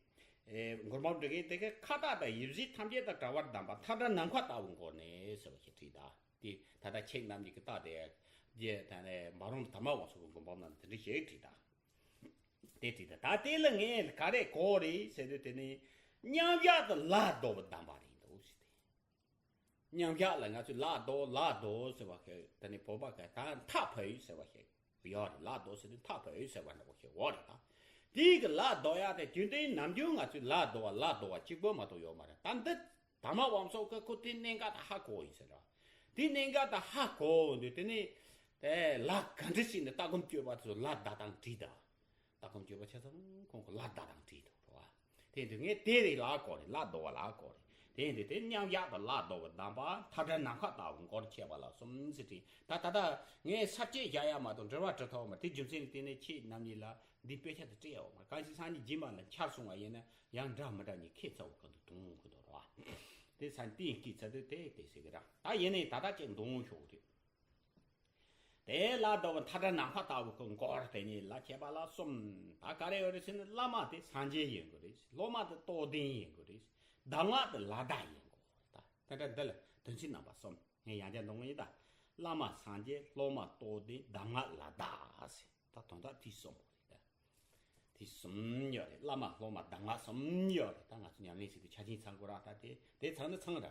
ཨེ་མགུར་མ་འབྲི་མཁན་དེ་གི་ཁ་བཏགས་དང་ཡིབ་གཟུགས་ཐམས་ཅད་དང་བྲལ་བར་གདམས་པ་མཐའ་བྲལ་ནམ་མཁའ་ལྟ་བུའི་མགོ་ནས་ཟེར་བ་ཞིག་བྲིས་ད། དེ་ད་ལྟ་ཁྱེད་རྣམས་ཀྱིས་ཀི་བཏགས་དེ་རྗེ་ད་ནས་འབའ་རོམ་དར་མ་དབང་ཕྱུག་གི་མགུར་འབུམ་ནང་དེ་འདྲ་ཞིག་བྲིས་ད། དེ་བྲིས་ད་ད་དེ་ལ་ངས་ག་རེ་གོ་རེད་ཟེར་དུས་དེ་ནི་མཉམ་བཞག་ཏུ་ལ་ཟློ་བ་གདམས་པ་རེད་འདུག་ཟེར་ཏེ། མཉམ་བཞག་ལ་ང་ཚོས་ལ་ཟློ་ལ་ཟློ་ཟེར་བ་ཞིག་དེ་ནི་བོད་པ་ག་ད་མཐའ་བྲལ་ཟེར་བ་ཞིག་ཡོད་རེད། ལ་ཟློ་ཟེར་དུས་མཐའ་བྲལ་ཟེར་བ་འདྲ་བོ་ཞིག་ཡོད་རེད་ད། དེའི་གི་ལ་ཟློ་ཡག་དེ་རྒྱུན་ལྡན་ནམ་རྒྱུན་ང་ཚོས་ལ་ཟློ་བ་ལ་ཟློ་བ་གཅིག་པོ་མ་གཏོགས་ཡོད་མ་རེད། ད་འདི་དར་མ་དབང་ཕྱུག་གི་ཁོ་དེ་གནད་འགག་ད་ཧ་གོ་ཡིན་ཟེར་ར། དེ་གནད་འགག་ད་ཧ་གོ་འདུག་དེ་ནི་དེ་ལ་ག་འདྲ་ཞིག་ནས་ལྟ་སྒོམ་སྤྱོད་པ་ཚོ་ལ་བརྡ་དང་བྲིས་ད། ལྟ་སྒོམ་སྤྱོད་པ་ཆ་ཚང་ཁོང་གི་ལ་བརྡ་དང་བྲིས་འདུག་ར། དེ་འདུག་ངས་དེ་རེད་ལ་གོ་རེད། ལ་ཟློ་བ་ལ་གོ་རེད། དེ་འདུག་དེ་མཉམ་བཞག་ཏུ་ལ་ཟློ་བ་གདམས་པ་མཐའ་བྲལ་ནམ་མཁའ་ལྟ་བུ་མགོར་ཆས་པ་ལ་གསུམ་ཟེར་བྲིས་ད། ད་ལྟ་ངས་ས་བཅད་བཞག་ཡ་མ་གཏོགས་འགྲེལ་བ་འབྲི་ཐུབ་མ་རེད། དེ་རྒྱུ་མཚན་ནི་དེ་ནས་ཁྱེད་རྣམ་གཉིས་ལ་འདི་དཔེ་ཆ་དེ་སྤྲད་ཡོད་མ་རེད། གང་ཞིག་སང་ཉིན་རྗེས་མ་ལ་འཆར་སོང་བ་ཡིན་ན། ཡང་འདྲ་མི་འདྲ་གཉིས་ཁྱད་མཚར་བོ་ག་འདུག་དུང་གི་འདུག་ར། དེ་ས་གཏིང་སྐྱེས་ཚར་དུས་དེ་དེ་ཟེར་གི་ར། ད་ཡིན་ནའི་ད་ལྟ་ཅིག་འདོང་ཤོག་དུས། དེ་ལ་ཟློ་བ་མཐའ་བྲལ་ནམ་མཁའ་ལྟ་བུ་གི་མགོར་དེ་ཉིད་ལ་ཁྱད་པར་ལ་གསུམ། ད་ག་རེ་ཡོད་རེད་ཟེར་ན་བླ་མ་དེ་སངས་རྒྱས་ཡིན་དགོས་རེད། སློབ་མ་དེ་རྟོགས་ལྡན་ཡིན་དགོས་རེད། གདམས་ངག་དེ་ལ་བརྡ་ཡིན་དགོས་རེད། ད་དེ་འདྲ་འདི་ལ་དོན་ཚན་རྣམ་པ་གསུམ། ངས་ཡང་བསྐྱར་འདོན་གི་ཡིན་ད། བླ་མ་སངས་རྒྱས། སློབ་མ་རྟོགས་ལྡན། གདམས་ངག་ལ་བརྡ་ཟེར། ད་དོན་དག་དེ་གསུམ་པོ་རེད་ད། དེ་གསུམ་ཡོད་རེད། བླ་མ་སློབ་མ་གདམས་ངག་གསུམ་ཡོད་རེད། ད་ང་ཚོ་ཉམས་ལེན་བྱེད་དུས་ཆ་ཆེན་ཚང་དགོས་ར། ད་དེ་དེ་ཚང་ན་ཚང་ར།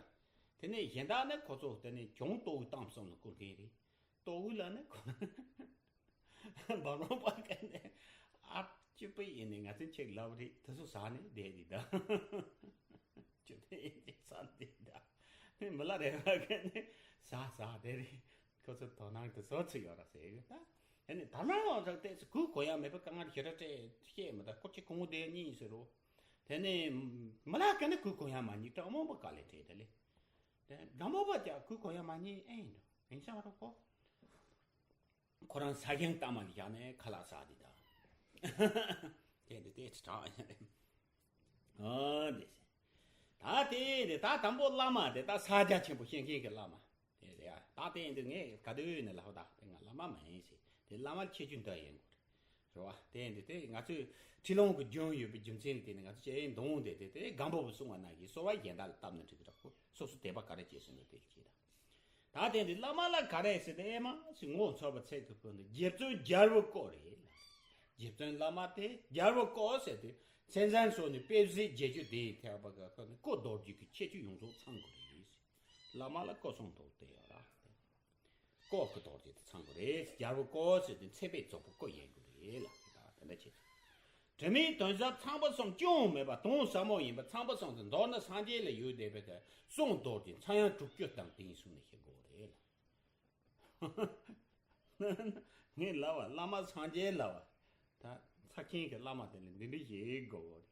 དེ་ནས་གཞན་དག་ནི་ཁོ་ཚོ་དེ་ནས་གྱོང་ལྟོ་བའི་གཏམ་གསུམ་ལ་བསྐུར་མཁན་རེད། ལྟོ་བའི་ལ་ནི་ཁོ་འབའ་རོམ་པ་ག་ནས་ཨ་སྐྱིད་པོ་ཡིན་ནས་ང་ཚོ་ཆེག་ལབ་རེད། དེ་ཚོ་ཟ་ནས་བསྡད་དེ་ད། ཅི་ཕན་ཅི་ས་འདི་འདྲ། མི་ལ་རས་པ་ག་ནས་ཟ་ཟ་དེ་རེད། ཁོ་ཚོ་དོ་སྣང་དེ་ཚོ་ཚུད་ཡོད་ར་ཟེར་ཡོད་ད། ཨ་ནི་ད་ནང་ལོག་ཚོ་ཏོག་ཙམ་གུས་གུ་ཡ་མེད་པ་དཀའ་ངལ་ཞེ་དྲག་སྤྲད་བཤད་མི་ད། ཁོ་ཅི་གོང་དེ་གཉིས་ཟེར་རོ། དེ་ནས་མི་ལ་ག་ནས་གུས་གུ་ཡ་མ་གཉིས་གྲང་མོ་པ་ག་ལས་བྲལ་དེ་ལས། དེ་དགའ་མོ་པ་ཀྱ་གུས་གུ་ཡ་མ་གཉིས་ཨེ་ཡིན་འགྲོ་ཡིན་ས་རོ་ཁོ། ཁོ་རང་ས་ཞིང་གཏའ་མ་ལ་བཞག་ནས་ཁ་ལག་ཟ་དེ་ད། དེ་འདི་དེ་ཅི་དྲག་ཡ་རེད། ཨ་འདི་ཟེར། ད་དེ་འདི་ད་དང་པོ་བླ་མ་དེ་ད་ས་རྒྱ་ཆེན་པོ་བཤད་མཁན་གྱི་བླ་མ་དེ་རེད་ཡ། ད་དེ་འདི་ངས་ག་དུས་ནས་ལབ་ད་དེ་ང་བླ་མ་མ་ཡིན་ཟེར། དེ་བླ་མ་ཁྱད་ཆོས་འདི་ཡིན་དགོས་རེད། རེད་བ། དེ་འདི་དེ་ང་ཚོས་ཁྲིད་ལུང་གི་རྒྱུན་ཡོད་པའི་རྒྱུ་མཚན་དེ་ནི་ང་ཚོ་ཅེས་འདོང་དེ་དེ་དེ་སྒམ་པོ་བུ་གསུང་བ་ན་གི་གསོལ་བ་གཞན་དག་ལ་བཏབ་ན་འགྲིག་གི་ར། ཁོ་སོ་སོ་དད་པ་ག་རེ་བྱས་ཟིན་ན་དེ་ལ་བྱེད་ད། ད་དེ་འདི་བླ་མ་ལ་ག་རེ་ཟེར་ཏེ་ཨེ་མ་ཟེར་ངོ་མཚར་བ་ཚད་ཀྱི་ཕུལ་ནས་རྗེ་བཙུན་རྒྱལ་པོ་སྐོར་རེད་ལ། རྗེ་བཙུན་བླ་མ་དེ་རྒྱལ་པོ་སྐོར་ཟེར་ཏེ་མཚན་ཟན་སོགས་ནས་དཔེ་གཟིགས་རྗེས་ཆོས་དེའི་ཐེག་པ་ག་ཁ་ནས་སྐུ་རྡོ་རྗེ་གི་ཁྱད་ཆོས་ཡོངས་རྫོགས་ཚང་དགོས་རེད། བླ་མ་ལ་སྐུ་གསུང་ཐུགས་དེ་ཡོད་ར། སྐུ་གི་རྡོ་རྗེ་དེ་ཚང་དགོས་རེད། རྒྱལ་པོ་སྐོར་ཟེར་ཏེ་མཚན་དཔེ་རྫོགས་པོ་སྐུ་ཡིན་དགོས་རེད་ལ། ད་དེ་འདྲ་བྱེད། དྲི་མེད་དོན་ཟབ་ཚངས་པ་གསུམ་ཅུང་མེད་པ་དོན་ཟབ་མོ་ཡིན་པ་ཚངས་པ་གསུམ་དུ་མདོར་ན་སངས་རྒྱས་ལ་ཡོད་བསྡད་པའི་གསུང་མདོར་བསྡུས་ཚངས་དབྱངས་དྲུག་ཅུ་དང་ལྡན་གསུངས་ནས་ཞེས་གོ་རེད་ལ། ངས་ལབ་པ་བླ་མ་སངས་རྒྱས་ལབ་པ། ད་ཚ་མཁན་གྱི་བླ་མ་དེ་ལ་འདི་འདྲ་ཞིག་གོ་རེད།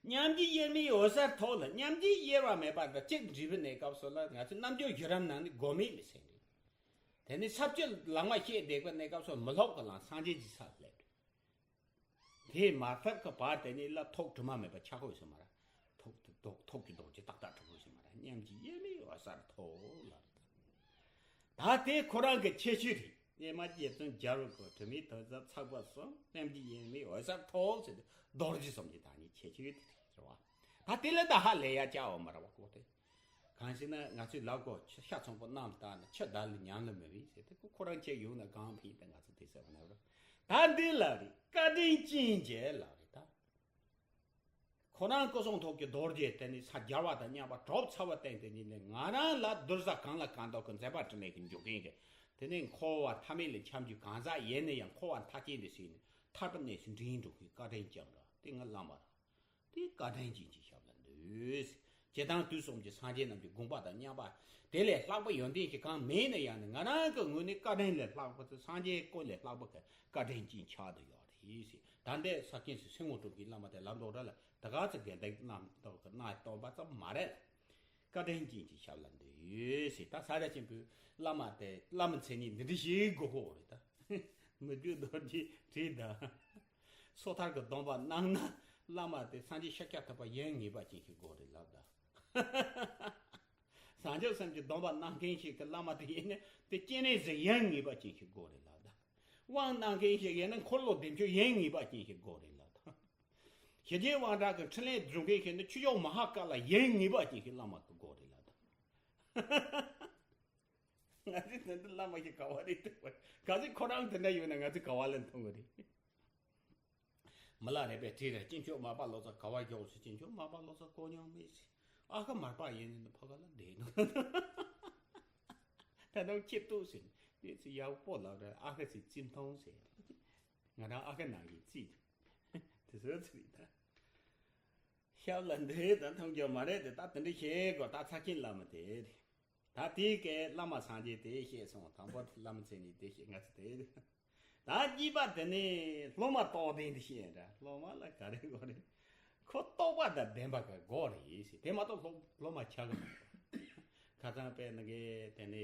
མཉམ་རྗེ་དབྱེར་མེད་འོད་གསལ་ཐོབ་ལ། མཉམ་རྗེ་དབྱེར་བ་མེད་པ་དང་གཅིག་འདྲིས་པའི་གནས་སྐབས་སུ་ལ་ང་ཚོས་རྣལ་འབྱོར་བརྒྱུད་རིམ་ནང་ནས་སྒོམ་མེད་ལ་ཟེར་འདུག་དེ་ནས་ས་བཅུ་ལམ་ལྔ་བཤད་བསྡད་པའི་གནས་སྐབས་སུ་མི་སློབ་ཀྱི་ལམ་སངས་རྒྱས་ཀྱི་སར་སླེབས་འདུག་དེ་མ་ཐེབས་ཀྱི་བར་དེ་ནས་ལ་ཐོག་དྲི་མ་མེད་པ་ཆགས་ཡོད་ཟེར་མ་རེད། ཐོག་ཐོག་ཐོག་གི་རྡོ་རྗེ་ཏག་ཏག་གྲུབ་ཡོད་ཟེར་མ་རེད། མཉམ་རྗེ་དབྱེར་མེད་འོད་གསལ་ཐོབ་ལ་རེད། ད་དེ་ཁོ་རང་གི་ཁྱད་ཆོས་རེད། ཨེ་མ་རྗེ་བཙུན་རྒྱལ་བའི་སྐུ་དྲི་མེད་དོན་ཟབ་ཚངས་པ་གསུམ་མཉམ་རྗེ་དབྱེར་མེད་འོད་གསལ་ཐོབ་ཟེར་ཏེ་རྡོ་རྗེ་གསུམ་གྱི་བདག་ཉིད་ཁྱད་ཆོས་དེ་རེད་བ། ད་དེ་ལས་ད་ཧ་ལས་ཡ་བྱ་བ་མ་རེད་བ་ཁོ་དེ། གང་ཞེ་ན་ང་ཚོའི་ལབ་གོ་ཤ་ཚོང་པོ་རྣམས་ལྟ་ན་ཆུ་བདག་ལ་ཉམས་ལ་མི་རིགས་ཟེར་ཏེ་ཁོ་ཁོ་རང་ཆེ་ཡོང་ན་གང་ཕིག་ད་ང་ཚོ་དེ་ཟེར་བ་ན་རོ། ད་འདི་ལ་རེད། བཀའ་དྲིན་ཅན་གྱི་ལ་རེད་ད། ཁོ་རང་སྐུ་གསུང་ཐུགས་ཀྱི་རྡོ་རྗེ་དེ་ནི་ས་རྒྱལ་བ་དང་མཉམ་པ་གྲོགས་ཚ་བ་བསྟེན་ཏེ་ཉིད་ནས་ང་རང་ལ་གདུལ་བྱ་གང་ལ་གང་འདུལ་གྱི་མཛད་པ་འཕྲིན་ལས་ཀྱི་འཇུག་མཁན་གྱི་དེ་ནས་འཁོར་བ་མཐའ་མེད་ལས་འཁྱམས་རྒྱུ་གང་ཟག་ཡིན་ན་ཡང་འཁོར་བ་མཐའ་རྐྱེན་དུ་ཞུགས་ནས་ཐར་པའི་གནས་སུ་འདྲེན་འགྲོ་མཁན་བཀའ་དྲིན་ཅན་རེད། དེ་ང་བླ་མ་རེད། དེ་བཀའ་དྲིན་ཅན་གྱི་ཞབས་ལ་འདུད། སྤྱིར་བཏང་དུས་གསུམ་གྱི་སངས་རྒྱས་རྣམས་ཀྱི་དགོངས་པ་དང་མཉམ་པ། དེ་ལས་ལྷག་པ་ཡོན་ཏན་ཞིག་གང་མེད་ན་ཡང་ནི་ང་རང་གི་ངོས་ནས་བཀའ་དྲིན་ལས་ལྷག་པ་དེ་སངས་རྒྱས་སྐུ་ལས་ལྷག་པ་གི་བཀའ་དྲིན་ཅན་ཆགས་བསྡད་ཡོད་རེད་ཟེར། ད་ལྟའི་ས་ཁེངས་སུ་སེམས་ངོ་སྤྲོ་གི་བླ་མ་དེ་ལབ་མདོག་འདྲ་ལ་ད་ག་ཚོད་དགེ་འདུན་རྣམས་ཐོག་གི་གནང་སྟོན་པ་ཙམ་མ་རེད་ལ། བཀའ་དྲིན་ཅན་གྱི་ཞབས་ལ་འདུད་ཟེར། ད་ས་ར་ཆེན་པོའི་བླ་མ་དེ་བླ་མའི་མཚན་ཉིད་འདི་འདྲ་ཞིག་དགོས་ཀྱི་རེད་ད། མི་བསྐྱོད་རྡོ་རྗེ་བྲིས་དང་། སོ་ཐར་གྱི་སྡོམ་པ་གནང་ན་བླ་མ་དེ་སངས་རྒྱས་ཤཱཀྱ་ཐུབ་པ་ཡིན་ངེས་པ་ཅན་ཞིག་དགོས་རེད་ལབ་ད། བྱང་ཆུབ་སེམས་ཀྱི་སྡོམ་པ་གནང་མཁན་ཞིག་གི་བླ་མ་དེ་ཡིན་ན་དེ་སྤྱན་རས་གཟིགས་ཡིན་ངེས་པ་ཅན་ཞིག་དགོས་རེད་ལབ་ད། དབང་གནང་མཁན་ཞིག་ཡིན་ན་འཁོར་ལོ་བདེ་མཆོག་ཡིན་ངེས་པ་ཅན་ཞིག་དགོས་རེད་ལབ་ད། ཞི་རྒྱས་དབང་དྲག་གི་འཕྲིན་ལས་སྒྲུབ་མཁན་ཞིག་ནི་ཆོས་སྐྱོང་མ་ཧཱ་ཀཱ་ལ་ཡིན་ངེས་པ་ཅན་ཞིག་བླ་མ་གི་དགོས་རེད་ལབ་ད། ང་ཚོས་དེ་འདྲ་བླ་མ་ཞིག་ག་བ་རེད་འདུག་བ། ག་ཚོད་ཁོ་རང་དེ་འདྲ་ཡོད་ན་ང་ཚོས་ག་བ་ལ་མཐོང་གི་རེད། མི་ལ་རས་པས་དྲིས་རེད། སྐྱེས་མཆོག་མར་པ་ལོ་ཙཱ་ག་བ་ཡོད་ཟེར། སྐྱེས་མཆོག་མར་པ་ལོ་ཙཱ་གོ་མྱོང་མེད་ཟེར། ཨ་ཁུ་མར་པ་ཡིན་ནི་ཕ་ག་ལ་བསྡད་འདུག་ད་དུང་ཁྱེད་ལྟོས་ཟེར། དེ་ཚོ་ཡག་པོ་ལབ་རེད། ཨ་ཁུ་ཚོས་རྩིས་མཐོང་ཟེར། ང་རང་ཨ་ཁུ་ནང་བཞིན་རྩིས་འདུག་དེ་ཚོ་ཚོ་རེད་ད། ཞབས་ལ་འདུད་ད་མཐོང་རྒྱུ་མ་རེད་དེ། ད་དེ་འདྲ་བྱེད་དགོས། ད་ཚ་ཁྱིམ་བླ་མ་དེ་རེད། ད་དེའི་སྐད་བླ་མ་སངས་རྒྱས་དེ་བཤད་སོང་། དང་པོ་དེ་བླ་མ་མཚན་ཉིད་དེ་བཤད། ང་ཚོ་དེ་ད་གཉིས་པ་དེ་ནི་སློབ་མ་རྟོགས་ལྡན་དེ་བཤད་འདྲ། སློབ་མ་ལ་ག་རེ་དགོས་རེད། ཁོ་རྟོགས་པ་དང་ལྡན་པ་གི་སྒོ་རེད་ཟེར། དེ་མ་གཏོགས་སློབ་སློབ་མ་ཆགས་ཀྱི་མ་རེད། ཁ་སང་དཔེར་ན་གི་དེ་ནི་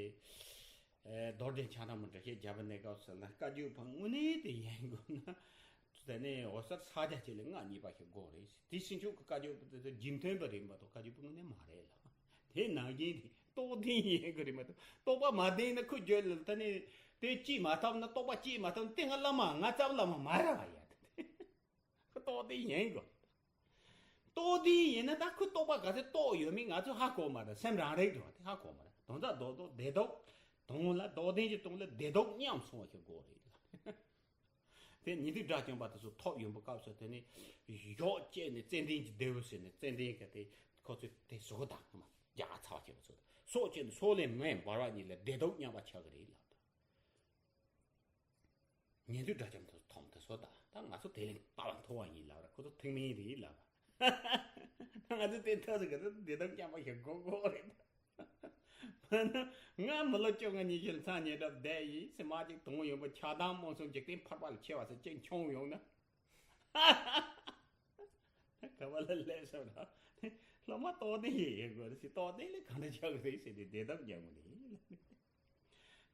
ཨེ་རྡོ་རྗེ་འཆང་ཐང་མ་འདྲ་བཤད་རྒྱབ་པའི་གནས་སྐབས་སུ་ལ་བཀའ་བརྒྱུད་པ་དངོས་གནས་དེ་ཡིན་དགོས་ན། དེ་ནས་འོད་གསལ་ཕྱག་རྒྱ་ཆེ་ལས་ལྔ་གཉིས་པ་ཞིག་དགོས་རེད། དེ་ཕྱིན་ཆད་ཀྱི་བཀའ་བརྒྱུད་པ་དེ་ཚོ་རྒྱུན་མཐུན་པ་རེད་མ་གཏོགས་བཀའ་བརྒྱུད་པ་དངོས་གནས་མ་རེད་ལ། དེ་ནང་བཞིན་དེ་རྟོགས་ལྡན་ཡིན་དགོས་རེད་མ་གཏོགས་རྟོགས་པ་མ་ལྡན་ན་ཁོ་བརྗོད་ལ་ད་ནི་དེ་སྐྱེས་མ་ཐུབ་ན། རྟོགས་པ་སྐྱེས་མ་ཐུབ་ན་དེ་ང་བླ་མ་ང་རྩ་བ་བླ་མ་མ་རེད་བ་ཡ། ཁོ་རྟོགས་ལྡན་ཡིན་དགོས། རྟོགས་ལྡན་ཡིན་ན་ད་ཁོ་རྟོགས་པ་ག་ཚོད་རྟོགས་ཡོད་མེད་ང་ཚོས་ཧ་གོ་མ་རེད། སེམས་རང་རིག་འགྲོ་བ་དེ་ཧ་གོ་མ་རེད། དོན་དག་རྡོག་རྡོག་བདེ་སྡུག་དང་ལ་རྟོགས་ལྡན་གྱི་སྟེང་ལ་བདེ་སྡུག་མཉམ་སོང་བ་ཞིག་དགོས་རེད་ལ། དེ་ཉན་ཐོས་དགྲ་བཅོམ་པ་དེ་ཚོ་ཐོབ་ཡོང་བའི་སྐབས་སུ་དེ་ནི་གཞོགས་བཅད་ནས་ཙན་དན་གྱི་རྡེའུ་ཟེར་ནས་ཙན་དན་གྱི་དེ་ཁོ་ཚོས་དེ་ཟུག་དང་མ་རྒྱ་ཚ་བ་བྱེད་པ་ཚོ་སོགས་བཅད་ནས་སོགས་ལས་མེ་འབར་བ་གཉིས་ལ་བདེ་སྡུག་མཉམ་པ་ཆགས་ཀྱི་རེད་ལབ། ཉན་ཐོས་དགྲ་བཅོམ་དེ་ཚོ་མཐོང་དེ་ཚོ་ད་ད་ང་ཚོ་དེ་ལས་ལྟ་བ་མཐོ་བ་ཡིན་ལབ་ར། ཁོ་ཚོ་ཐེག་དམན་རེད་ལབ། ང་ཚོ་དེ་ཐོས་ཟེར་གི་རེད། བདེ་སྡུག་མཉམ་པ་ཞིག་དགོས་དགོས་རེད། མ་ན་ང་མི་ལོ་བཅོ་ལྔ་ཉི་ཤུ་ལ་མཚན་ཉིད་གྲབས་བསྡད་ཡིན་ཟེར། མ་གཅིག་དང་པོ་ཡོང་པ་ཆགས་སྡང་རྨོངས་གསུམ་འཇིག་རྟེན་ཕལ་པ་ལ་ཆེ་བ་ཟེར་གཅིག་མཆོང་ཡོང་ན། ག་བ་ལ་སླེབས་སོང་ན། སློབ་མ་རྟོགས་ལྡན་ཡིན་དགོས་རེད་ཟེར། རྟོགས་ལྡན་ལས་གང་འདྲ་ཆགས་ཀྱི་རེད་ཟེར་ཏེ་བདེ་སྡུག་མཉམ་པོ་རེད།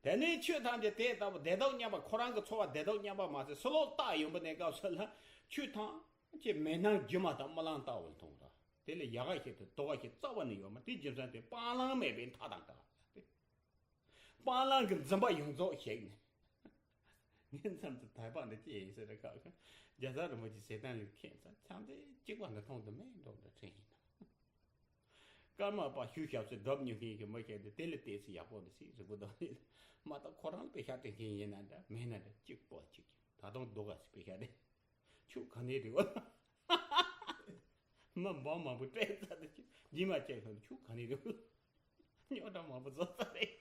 དེ་ནས་ཆོས་ཐམས་ཅད་དེ་ལྟ་བུ་བདེ་སྡུག་མཉམ་པ། ཁོ་རང་གི་ཚོར་བ་བདེ་སྡུག་མཉམ་པ་མ་ཟད་ཕྱི་ལོགས་བལྟ་ཡོང་པའི་གནས་སྐབས་སུ་ལ་ཆོས་ཐམས་ཅད་མེ་ནང་སྒྱུ་མ་དང་རྨི་ལམ་ལྟ་བུར་མཐོང་ར། དེ་ལས་ཡག་ག་ཞིག་དང་སྡུག་ག་ཞིག་རྩ་བ་ནས་ཡོད་མ་རེད། དེ་རྒྱུ་མཚན་དེ་སྤང་བླང་མེད་པའི་མཐའ་དང་བྲལ་བ་སྟེ། སྤང་བླང་གི་འཛིན་པ་ཡོངས་རྫོགས་ཞིག་ནས། ངའི་མཚམས་སུ་དད་པ་འདི་ཅི་ཡིན་ཟེར་ན། ཁ་ཁ་རྒྱ་ཚ་རིན་པོ་ཆེ་ཟེར་སྟངས་ལ་མཁྱེན་ཙང་ཆམ་ཚད་གཅིག་པ་འདི་མཐོང་དུ་མེད་འགྲོ་འདྲ་དྲན་ཡིན་ནམ། ཀརྨ་པ་ཤུལ་ཞབས་སུ་སྒྲུབ་མྱོང་མཁན་གྱི་མི་ཞིག་འདི་དེ་ལ་བལྟས་ཚེ་ཡག་པོ་འདི་སྲིད་རིང་པོ་འདུག་ནི། མ་གཏོགས་ཁོ་རང་ལ་དཔེ་ཤག་སྟེར་མཁན་ཡིན་ན་འདྲ་མིན་ན་འདྲ་གཅིག་པོ་གཅིག་ད་དུང་སྡུག་ག་ཞིག་དཔེ་ཤག་སྟེར། ཁྱོད་ག་ནས་རེད་བ། མི་འབངས་མང་པོ་སྤྲད་ཚར་དུ་ཁྱོད་རྗེས་མ་བྱས་ཁྱོད་ཁྱོད་ག་ནས་རེད་བ། རྙོག་དྲ་མང་པོ་བཟོ་ཚར་རེད།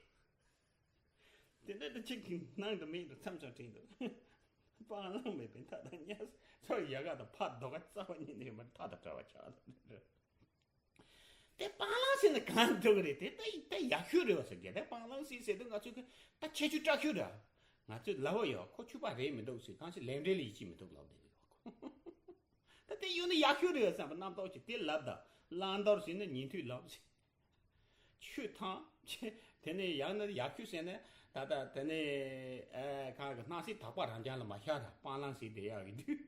དེ་འདྲ་དུ་ཁྱེད་ཀྱི་ནང་དུ་མེད་དུ་མཚམས་མཚམས་དྲན་འདུག་སྤང་བླང་མེད་པའི་མཐའ་དང་མཉམ། ཚོར་ཡལ་ག་དང་ཕ་རྡོ་ཁ་རྩ་བ་ཉིད་ནས་མཐའ་དང་བྲལ་བར་བྱ། དེ་སྤང་བླང་ཟེར་ན་གང་འདྲ་གི་རེད། དེ་ད་ད་ཡག་ཤོས་རེད་བ་ཟེར་གི། དེ་སྤང་བླང་ཟེར་ཟེར་དུས་ང་ཚོས་གི་ད་ཁྱད་ཆོས་བཀྲ་ཤོས་རེད། ང་ཚོས་ལབ་པ་ཡོད། ཁོ་ཆོས་པ་རེད་མི་འདུག་ཟེར། གང་ཞིག་ལས་འབྲས་ལ་ཡིད་ཆེས་མི་འདུག་ལབ་བསྡད་ཀྱི་ཡོད་ཁོ། ད་དེ་ཡོད་ན་ཡག་ཤོས་རེད་བསམ་པ་རྣམ་རྟོག་ཅིག་དེ་ལབ་ད། བླང་དོར་ཟེར་ན་ཉན་ཐོས་ལམ་ཟེར། ཆོས་ཐམས་ཅད་དེ་ནས་ཡང་ན་ཡག་ཤོས་ཟེར་ན་ད་ལྟ་དེ་ནས་ཨ་གང་གི་སྣང་སྲིད་དག་པ་རང་རྐྱང་ལ་མ་ཤར་ར་སྤང་བླང་ཟེར་བསྡད་ཡག་གི་དུས།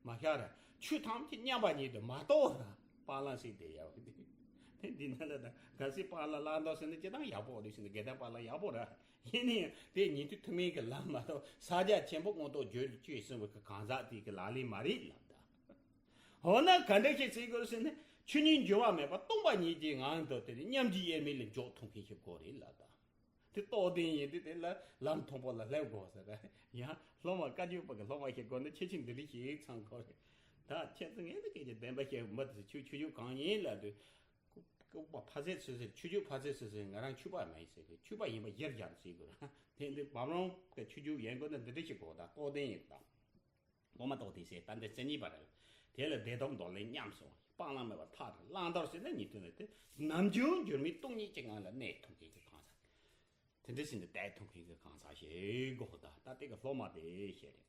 མ་ཤར་ར། ཆོས་ཐམས་ཅད་མཉམ་པ་ཉིད་དུ་མ་རྟོགས་ར་སྤང་བླང་ཟེར་བསྡད་ཡག་གི་དུས། དེ་འདི་ན་ལ་ད་གལ་སྲིད་སྤང་བླང་བླང་དོར་ཟེར་ན་སྤྱིར་བཏང་ཡག་པོ་རེད་ཟེར་ན་དགེ་ལྡན་སྤང་བླང་ཡག་པོ་ར། ཡིན་ན་ཡང་དེ་ཉན་ཐོས་ཐུན་མིན་གྱི་ལམ་མ་གཏོགས་ས་སྐྱ་ཆེན་པོ་མངོན་རྟོགས་བརྗོད་བཅོས་གསུངས་པའི་གི་གང་ཟག་དེ་གི་ལག་ལེན་མ་རེད་ལབ་ད། འོ་ན་ག་འདྲ་ཞིག་བྱེད་དགོས་ཟེར་ན། ཆོས་ཉིད་འགྱུར་བ་མེད་པ་སྟོང་པ་ཉིད་ཀྱི་ངང་དུ་དེ་ནི་མཉམ་གྱི་དབྱེར་མེད་ལ་འཇོག་ཐུབ་མཁན་ཞིག་དགོས་རེད་ལབ་ད། དེ་རྟོགས་ལྡན་ཡིན་དུས་དེ་ལ་ལམ་མཐོན་པོ་ལ་སླེབས་དགོས་ཟེར་ར། ཡང་སློབ་མ་བཀའ་བརྒྱུད་པ་གི་སློབ་མ་ཞིག་དགོས་ན་ཁྱེད་ཆོས་འདི་འདྲ་ཞིག་ཚང་དགོས་རེད། ད་ཁྱེད་ཚོ་ངས་ནི་སྐད་ཆ་བདེན་པ་བཤད་མི་དེ་ཆོས་ཆོས་ཕྱོགས་གང་ཡིན་ལབ་དུས། ལྐུགས་པ་ཕ་ཚད་སོ་སོའི་ཆོས་ཕྱོགས་ཕ་ཚད་སོ་སོའི་ང་རང་ཆོས་པ་མ་ཡིན་ཟེར་གི། ཆོས་པ་ཡིན་པ་གཞིར་བཞག་ཟེར་དགོས་ར། དེ་འདི་བམ་རོང་གི་ཆོས་རྒྱུགས་ཡན་གོ་ན་འདི་འདྲ་ཞིག་གོ་ད་རྟོགས་ལྡན་ཡིན་ད། སློབ་མ་རྟོགས་ལྡན་ཟེར་ད་འདི་རྩེ་གཉིས་པ་རེད། དེ་ལ་བདེ་སྟོབས་འདོར་ལེན་ཉམས་སོང་སྤང་བླང་མེད་པར་ཐར། བླང་དོར་ཟེར་ན་ཉན་ཐོས་ནི་དེ་ནམ་རྒྱུན་འགྱུར་མེད་སྟོང་ཉིད་ཀྱི་ངང་ལ་གནས་ཐུབ་མཁན་གྱི་གང་ཟག་དེ་འདྲ་ཟེར་ནས་བསྡད་ཐུབ་མཁན་གྱི་གང་ཟག་ཞིག་དགོས་ད། ད་དེ་གི་སློབ་མ་དེ་ཞེས་རེད།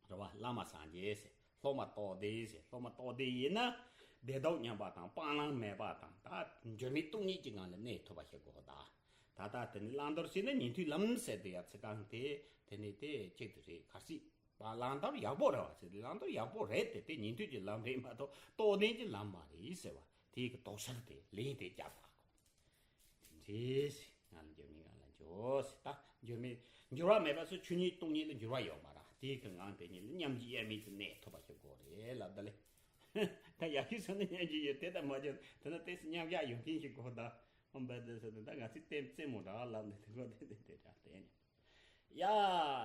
རེད་བ། བླ་མ་སངས་རྒྱས་ཟེར། སློབ་མ་རྟོགས་ལྡན་ཟེར། སློབ་མ་རྟོགས་ལྡན་ཡིན་ན། བདེ་སྟོབས་ཉམས་པ་དང་སྤང་བླང་མེད་པ་དང་ད་འགྱུར་མེད་སྟོང་ཉིད་ཀྱི་ངང་ལ་གནས་ཐུབ་པ་ཞིག་དགོས་ད། ད་ལྟ་དེ་ནི་བླང་དོར་ཟེར་ན་ཉན་ཐོས་ལམ་ཟེར་དེ་ཡ་ཚིག་རྐང་དེ་དེ་ནི་དེ་གཅིག་ཏུ་རེད། གལ་སྲིད་བླང་དོར་ཡག་པོ་རེད་བ་ཟེར་དེ་བླང་དོར་ཡག་པོ་རེད་དེ། དེ་ཉན་ཐོས་ཀྱི་ལམ་རེད་མ་གཏོགས་རྟོགས་ལྡན་གྱི་ལམ་མ་རེད་ཟེར་བ་དེ་གི་དོགས་སེལ་དེ་ལན་དེ་བརྒྱབ་པ། འདྲེས། ང་ལ་འགྱུར་མེད་ངང་ལ་འགྱུར་ཟེར་ད། འགྱུར་མེད། འགྱུར་བ་མེད་པ་སོགས་ཆོས་ཉིད་སྟོང་ཉིད་ལ་འགྱུར་བ་ཡོད་མ་རེད། དེའི་གི་ངང་དེ་ཉིད་ལ་མཉམ་གྱི་དབྱེར་མེད་དུ་གནས་ཐུབ་པ་ཞིག་དགོས་རེད་ལབ་ད་ལེ། ད་ཡག་ཤོས་སོང་ན་མཉམ་གྱི་ཡོད་དེ་ད་མ་འགྱུར་དེ་ན་ཏོག་ཙམ་མཉམ་གཞག་ཡོད་མཁན་ཞིག་དགོས་ད། ཨོ་འབད་དེ་ཟེར་ད་ད་ང་ཚོས་ལྟད་རྩེད་མོ་འདྲ་ལབ་ནས་དེ་གོ་དེ་དེ་དེ་འདྲ་དེ་ནི། ཡ།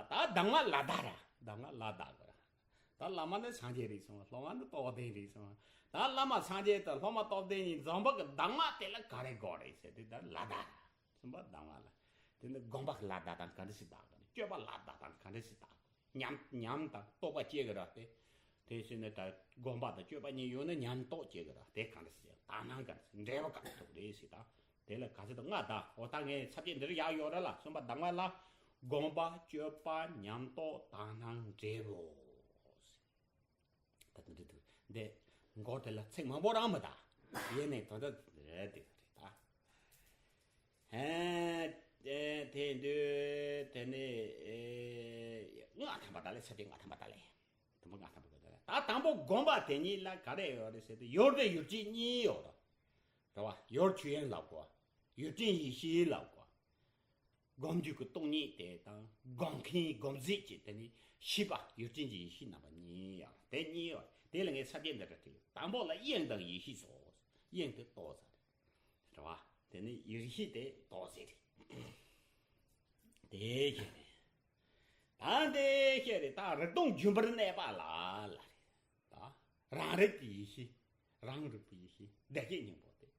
ད་གདམས་ངག་ལ་བདག་ར། གདམས་ངག་ལ་བདག་གོ་ར། ད་བླ་མ་ནི་སངས་རྒྱས་རེད་སོང་། སློབ་མ་ནི་རྟོགས་ལྡན་རེད་སོང་། ད་བླ་མ་སངས་རྒྱས་དང་སློབ་མ་རྟོགས་ལྡན་གཉིས་འཛོམས་པ་གི་གདམས་ངག་དེ་ལ་ག་རེ་དགོས་རེད་ཟེར་དུས་ད་ལ་བདག་ར། གསུམ་པ་གདམས་ངག་ལ། དེ་ནི་སྒོམ་པ་གི་ལ་བདག་དང་ག་འདྲ་ཞིག་བདག་དགོས། སྤྱོད་པ་ལ་བདག་དང་ག་འདྲ་ཞིག་བདག་དགོས། ཉམས་ཉམས་དང་རྟོགས་པ་སྐྱེ་གི་ར་དེ། དེ་བཞིན་ནི་ད་སྒོམ་པ་དང་སྤྱོད་པ་གཉིས་ཡོད་ན་ཉམས་རྟོགས་སྐྱེ་གི་ར་དེ་ག་འདྲ་ཞིག་དག་སྣང་ག་འདྲ་ཞིག་འབྲས་བུ་ག་འདྲ་ཐོབ་རེད་ཟེར་ད། དེ་ལ་ག་ཚོད་དུ་ལྔ་བདག་འོ་ད་ངས་ཚབ་བྱེད་འདིར་བཞག་ཡོད་ར་ལ། གསུམ་པ་གདམས་ངག་ལ། སྒོམ་པ་སྤྱོད་པ་ཉམས་རྟོགས་དག་སྣང་འབྲས་བུ། ད་འདི་འདྲ་འདུག་འདི་མགོ་དེ་ལ་ཚིག་མང་པོ་རང་མི་གདའ། ཡེ་ནས་དོན་དག་རེད་དེ་རེད་ད། ཧེ། དེ་དུས་དེ་ནས་ལྔ་ཐམ་པ་ད་ལས་ཚབ་བྱེད་ལྔ་ཐམ་པ་ད་ལས། དང་པོ་ལྔ་ཐམ་པ་གོ་ད་ལས། ད་དང་པོ་སྒོམ་པ་དེ་ཉིད་ལ་ག་རེ་ཡོད་རེད་ཟེར་དུས་ཡུལ་དེ་ཡུལ་ཅན་གཉིས་ཡོད་རེད། རེད་བ། ཡུལ་ཆོས་དབྱིངས་ལབ་དགོས། ཡུལ་ཅན་ཡེ་ཤེས་ལབ་དགོས། སྒོམ་རྒྱུ་གི་སྟོང་ཉིད་དེ་དང་སྒོམ་མཁན་སྒོམ་རྫས་ཀྱི་དེ་ནི་ཤེས་པ་ཡུལ་ཅན་གྱི་ཡེ་ཤེས་རྣམ་པ་གཉིས་ཡོད་རེད། དེ་གཉིས་ཡོད་རེད། དེ་ལ་ངས་ས་བཅད་འདི་འདྲ་བྲིས་ཡོད། དང་པོ་ལ་དབྱིངས་དང་ཡེ་ཤེས་སོ། དབྱིངས་དེ་རྟོགས་ས་རེད། རེད་བ། དེ་ནི་ཡེ་ཤེས་དེ་རྟོགས་ས་རེད། དེ་བཞིན་རེད། ད་འདི་བཤད་རེད། ད་རིག་སྟོང་འབྱུང་པོར་གནས་པ་ལ་ལ་རེད། ད་རང་རིག་གི་ཡེ་ཤེས། རང་རིག་པའི་ཡེ་ཤེས་བདེ་སྐྱིད་སྙིང་པོ་དེ།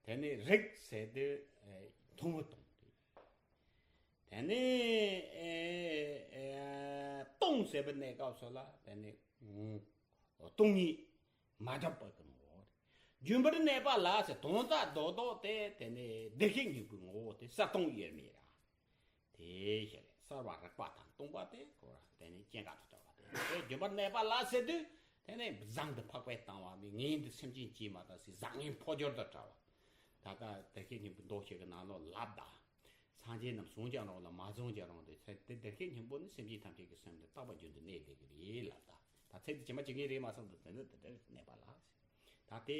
དེ་ནས་རིག་ཟེར་དུས་ཐུང་ངུ་སྟོང་རེད། དེ་ནས་སྟོང་ཟེར་བའི་གནས་སྐབས་སུ་ལ་དེ་ནས་སྟོང་ཉིད་མ་གྲུབ་པ་གི་ངོ་བོ་རེད། འབྱུང་པོར་གནས་པ་ལ་ཟེར་དོན་དག་རྡོག་རྡོག་དེ་དེ་ནས་བདེ་སྐྱིད་སྙིང་པོའི་ངོ་བོ་དེ་གསལ་སྟོང་དབྱེར་མེད་ར། དེ་ཞེས་གསལ་བ་རིག་པ་དང་སྟོང་པ་དེ་ཁོ་ར་དེ་ནས་སྐྱེ་འགག་ཏུ་བྲལ་བ་དེ། དེ་འབྱུང་པོར་གནས་པ་ལ་ཟེར་དུས་དེ་ནས་བཟང་དུ་འཕགས་པས་བཏང་བ་མི་ངན་དུ་སེམས་ཅན་སྐྱེས་མ་ཐག་སའི་བཟང་ངན་འཕོ་འགྱུར་དུ་བྲལ་བ། ད་ལྟ་བདེ་སྐྱིད་སྙིང་པོའི་མདོ་ཞིག་གི་ནང་ལོགས་ལབ་ད། སངས་རྒྱས་རྣམས་བྱུང་ཀྱང་རུང་ལ་མ་བྱུང་ཀྱང་རུང་སྟེ། དེ་བདེ་སྐྱིད་སྙིང་པོ་ནི་སེམས་ཅན་ཐམས་ཅད་ཀྱི་སེམས་དུ་རྟག་པར་རྒྱུན་དུ་གནས་བསྡད་ཀྱི་རེད་ལབ་ད། ད་ཚེ་འདི་ཇི་མ་ཇི་སྙེད་རེད་མ་བསམ་དུ་དེ་འདྲ་དེ་འདྲ་གནས་པ་ལ། ད་དེ་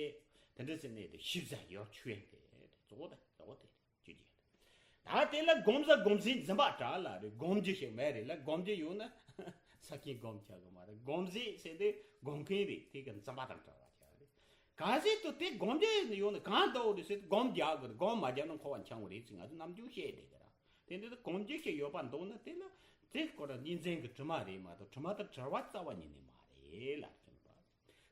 དེ་འདྲ་ཟེར་ནས་དེ་ཤེས་བྱ་ཡོད་ཆོས་དབྱིངས་དེ་གཙོ་བོ་དེ་གཙོ་བོ་དེ་རེད། ད་དེ་ལ་སྒོམ་ས་སྒོམ་ས་འཛིན་པ་དྲག་ལ་རེད། སྒོམ་རྒྱུ་ཞིག་མེད་རེད་ལ། སྒོམ་རྒྱུ་ཡོད་ན་ས་ཀྱིན་སྒོམ་བྱ་གི་མ་རེད། སྒོམ་ས་ཟེར་དེ་སྒོམ་མཁན་རེད། དེ་གི་འཛིན་པ་དང་བྲལ་བ་བྱ་རེད། གལ་སྲིད་དུ་དེ་སྒོམ་རྒྱུ་ཡོད་ན་གང་ལྟ་བུ་རེད་ཟེར་སྒོམ་རྒྱག་དགོས་རེད། སྒོམ་མ་རྒྱག་ན་འཁོར་བ་འཁྱམས་དགོས་རེད་ཟེར་ང་ཚོ་ནམ་རྒྱུན་བཤད་བསྡད་ཀྱི་ར། དེ་འདི་ལ་སྒོམ་རྒྱུ་ཞིག་ཡོད་པ་འདུག་ན་དེ་ལ་དེ་ཁོ་ར་གཉིས་འཛིན་གྱི་དྲི་མ་རེད་མ་གཏོགས་དྲི་མ་དང་བྲལ་བ་རྩ་བ་ཉིད་ནས་མ་རེད་ལ་ཟེར་བ།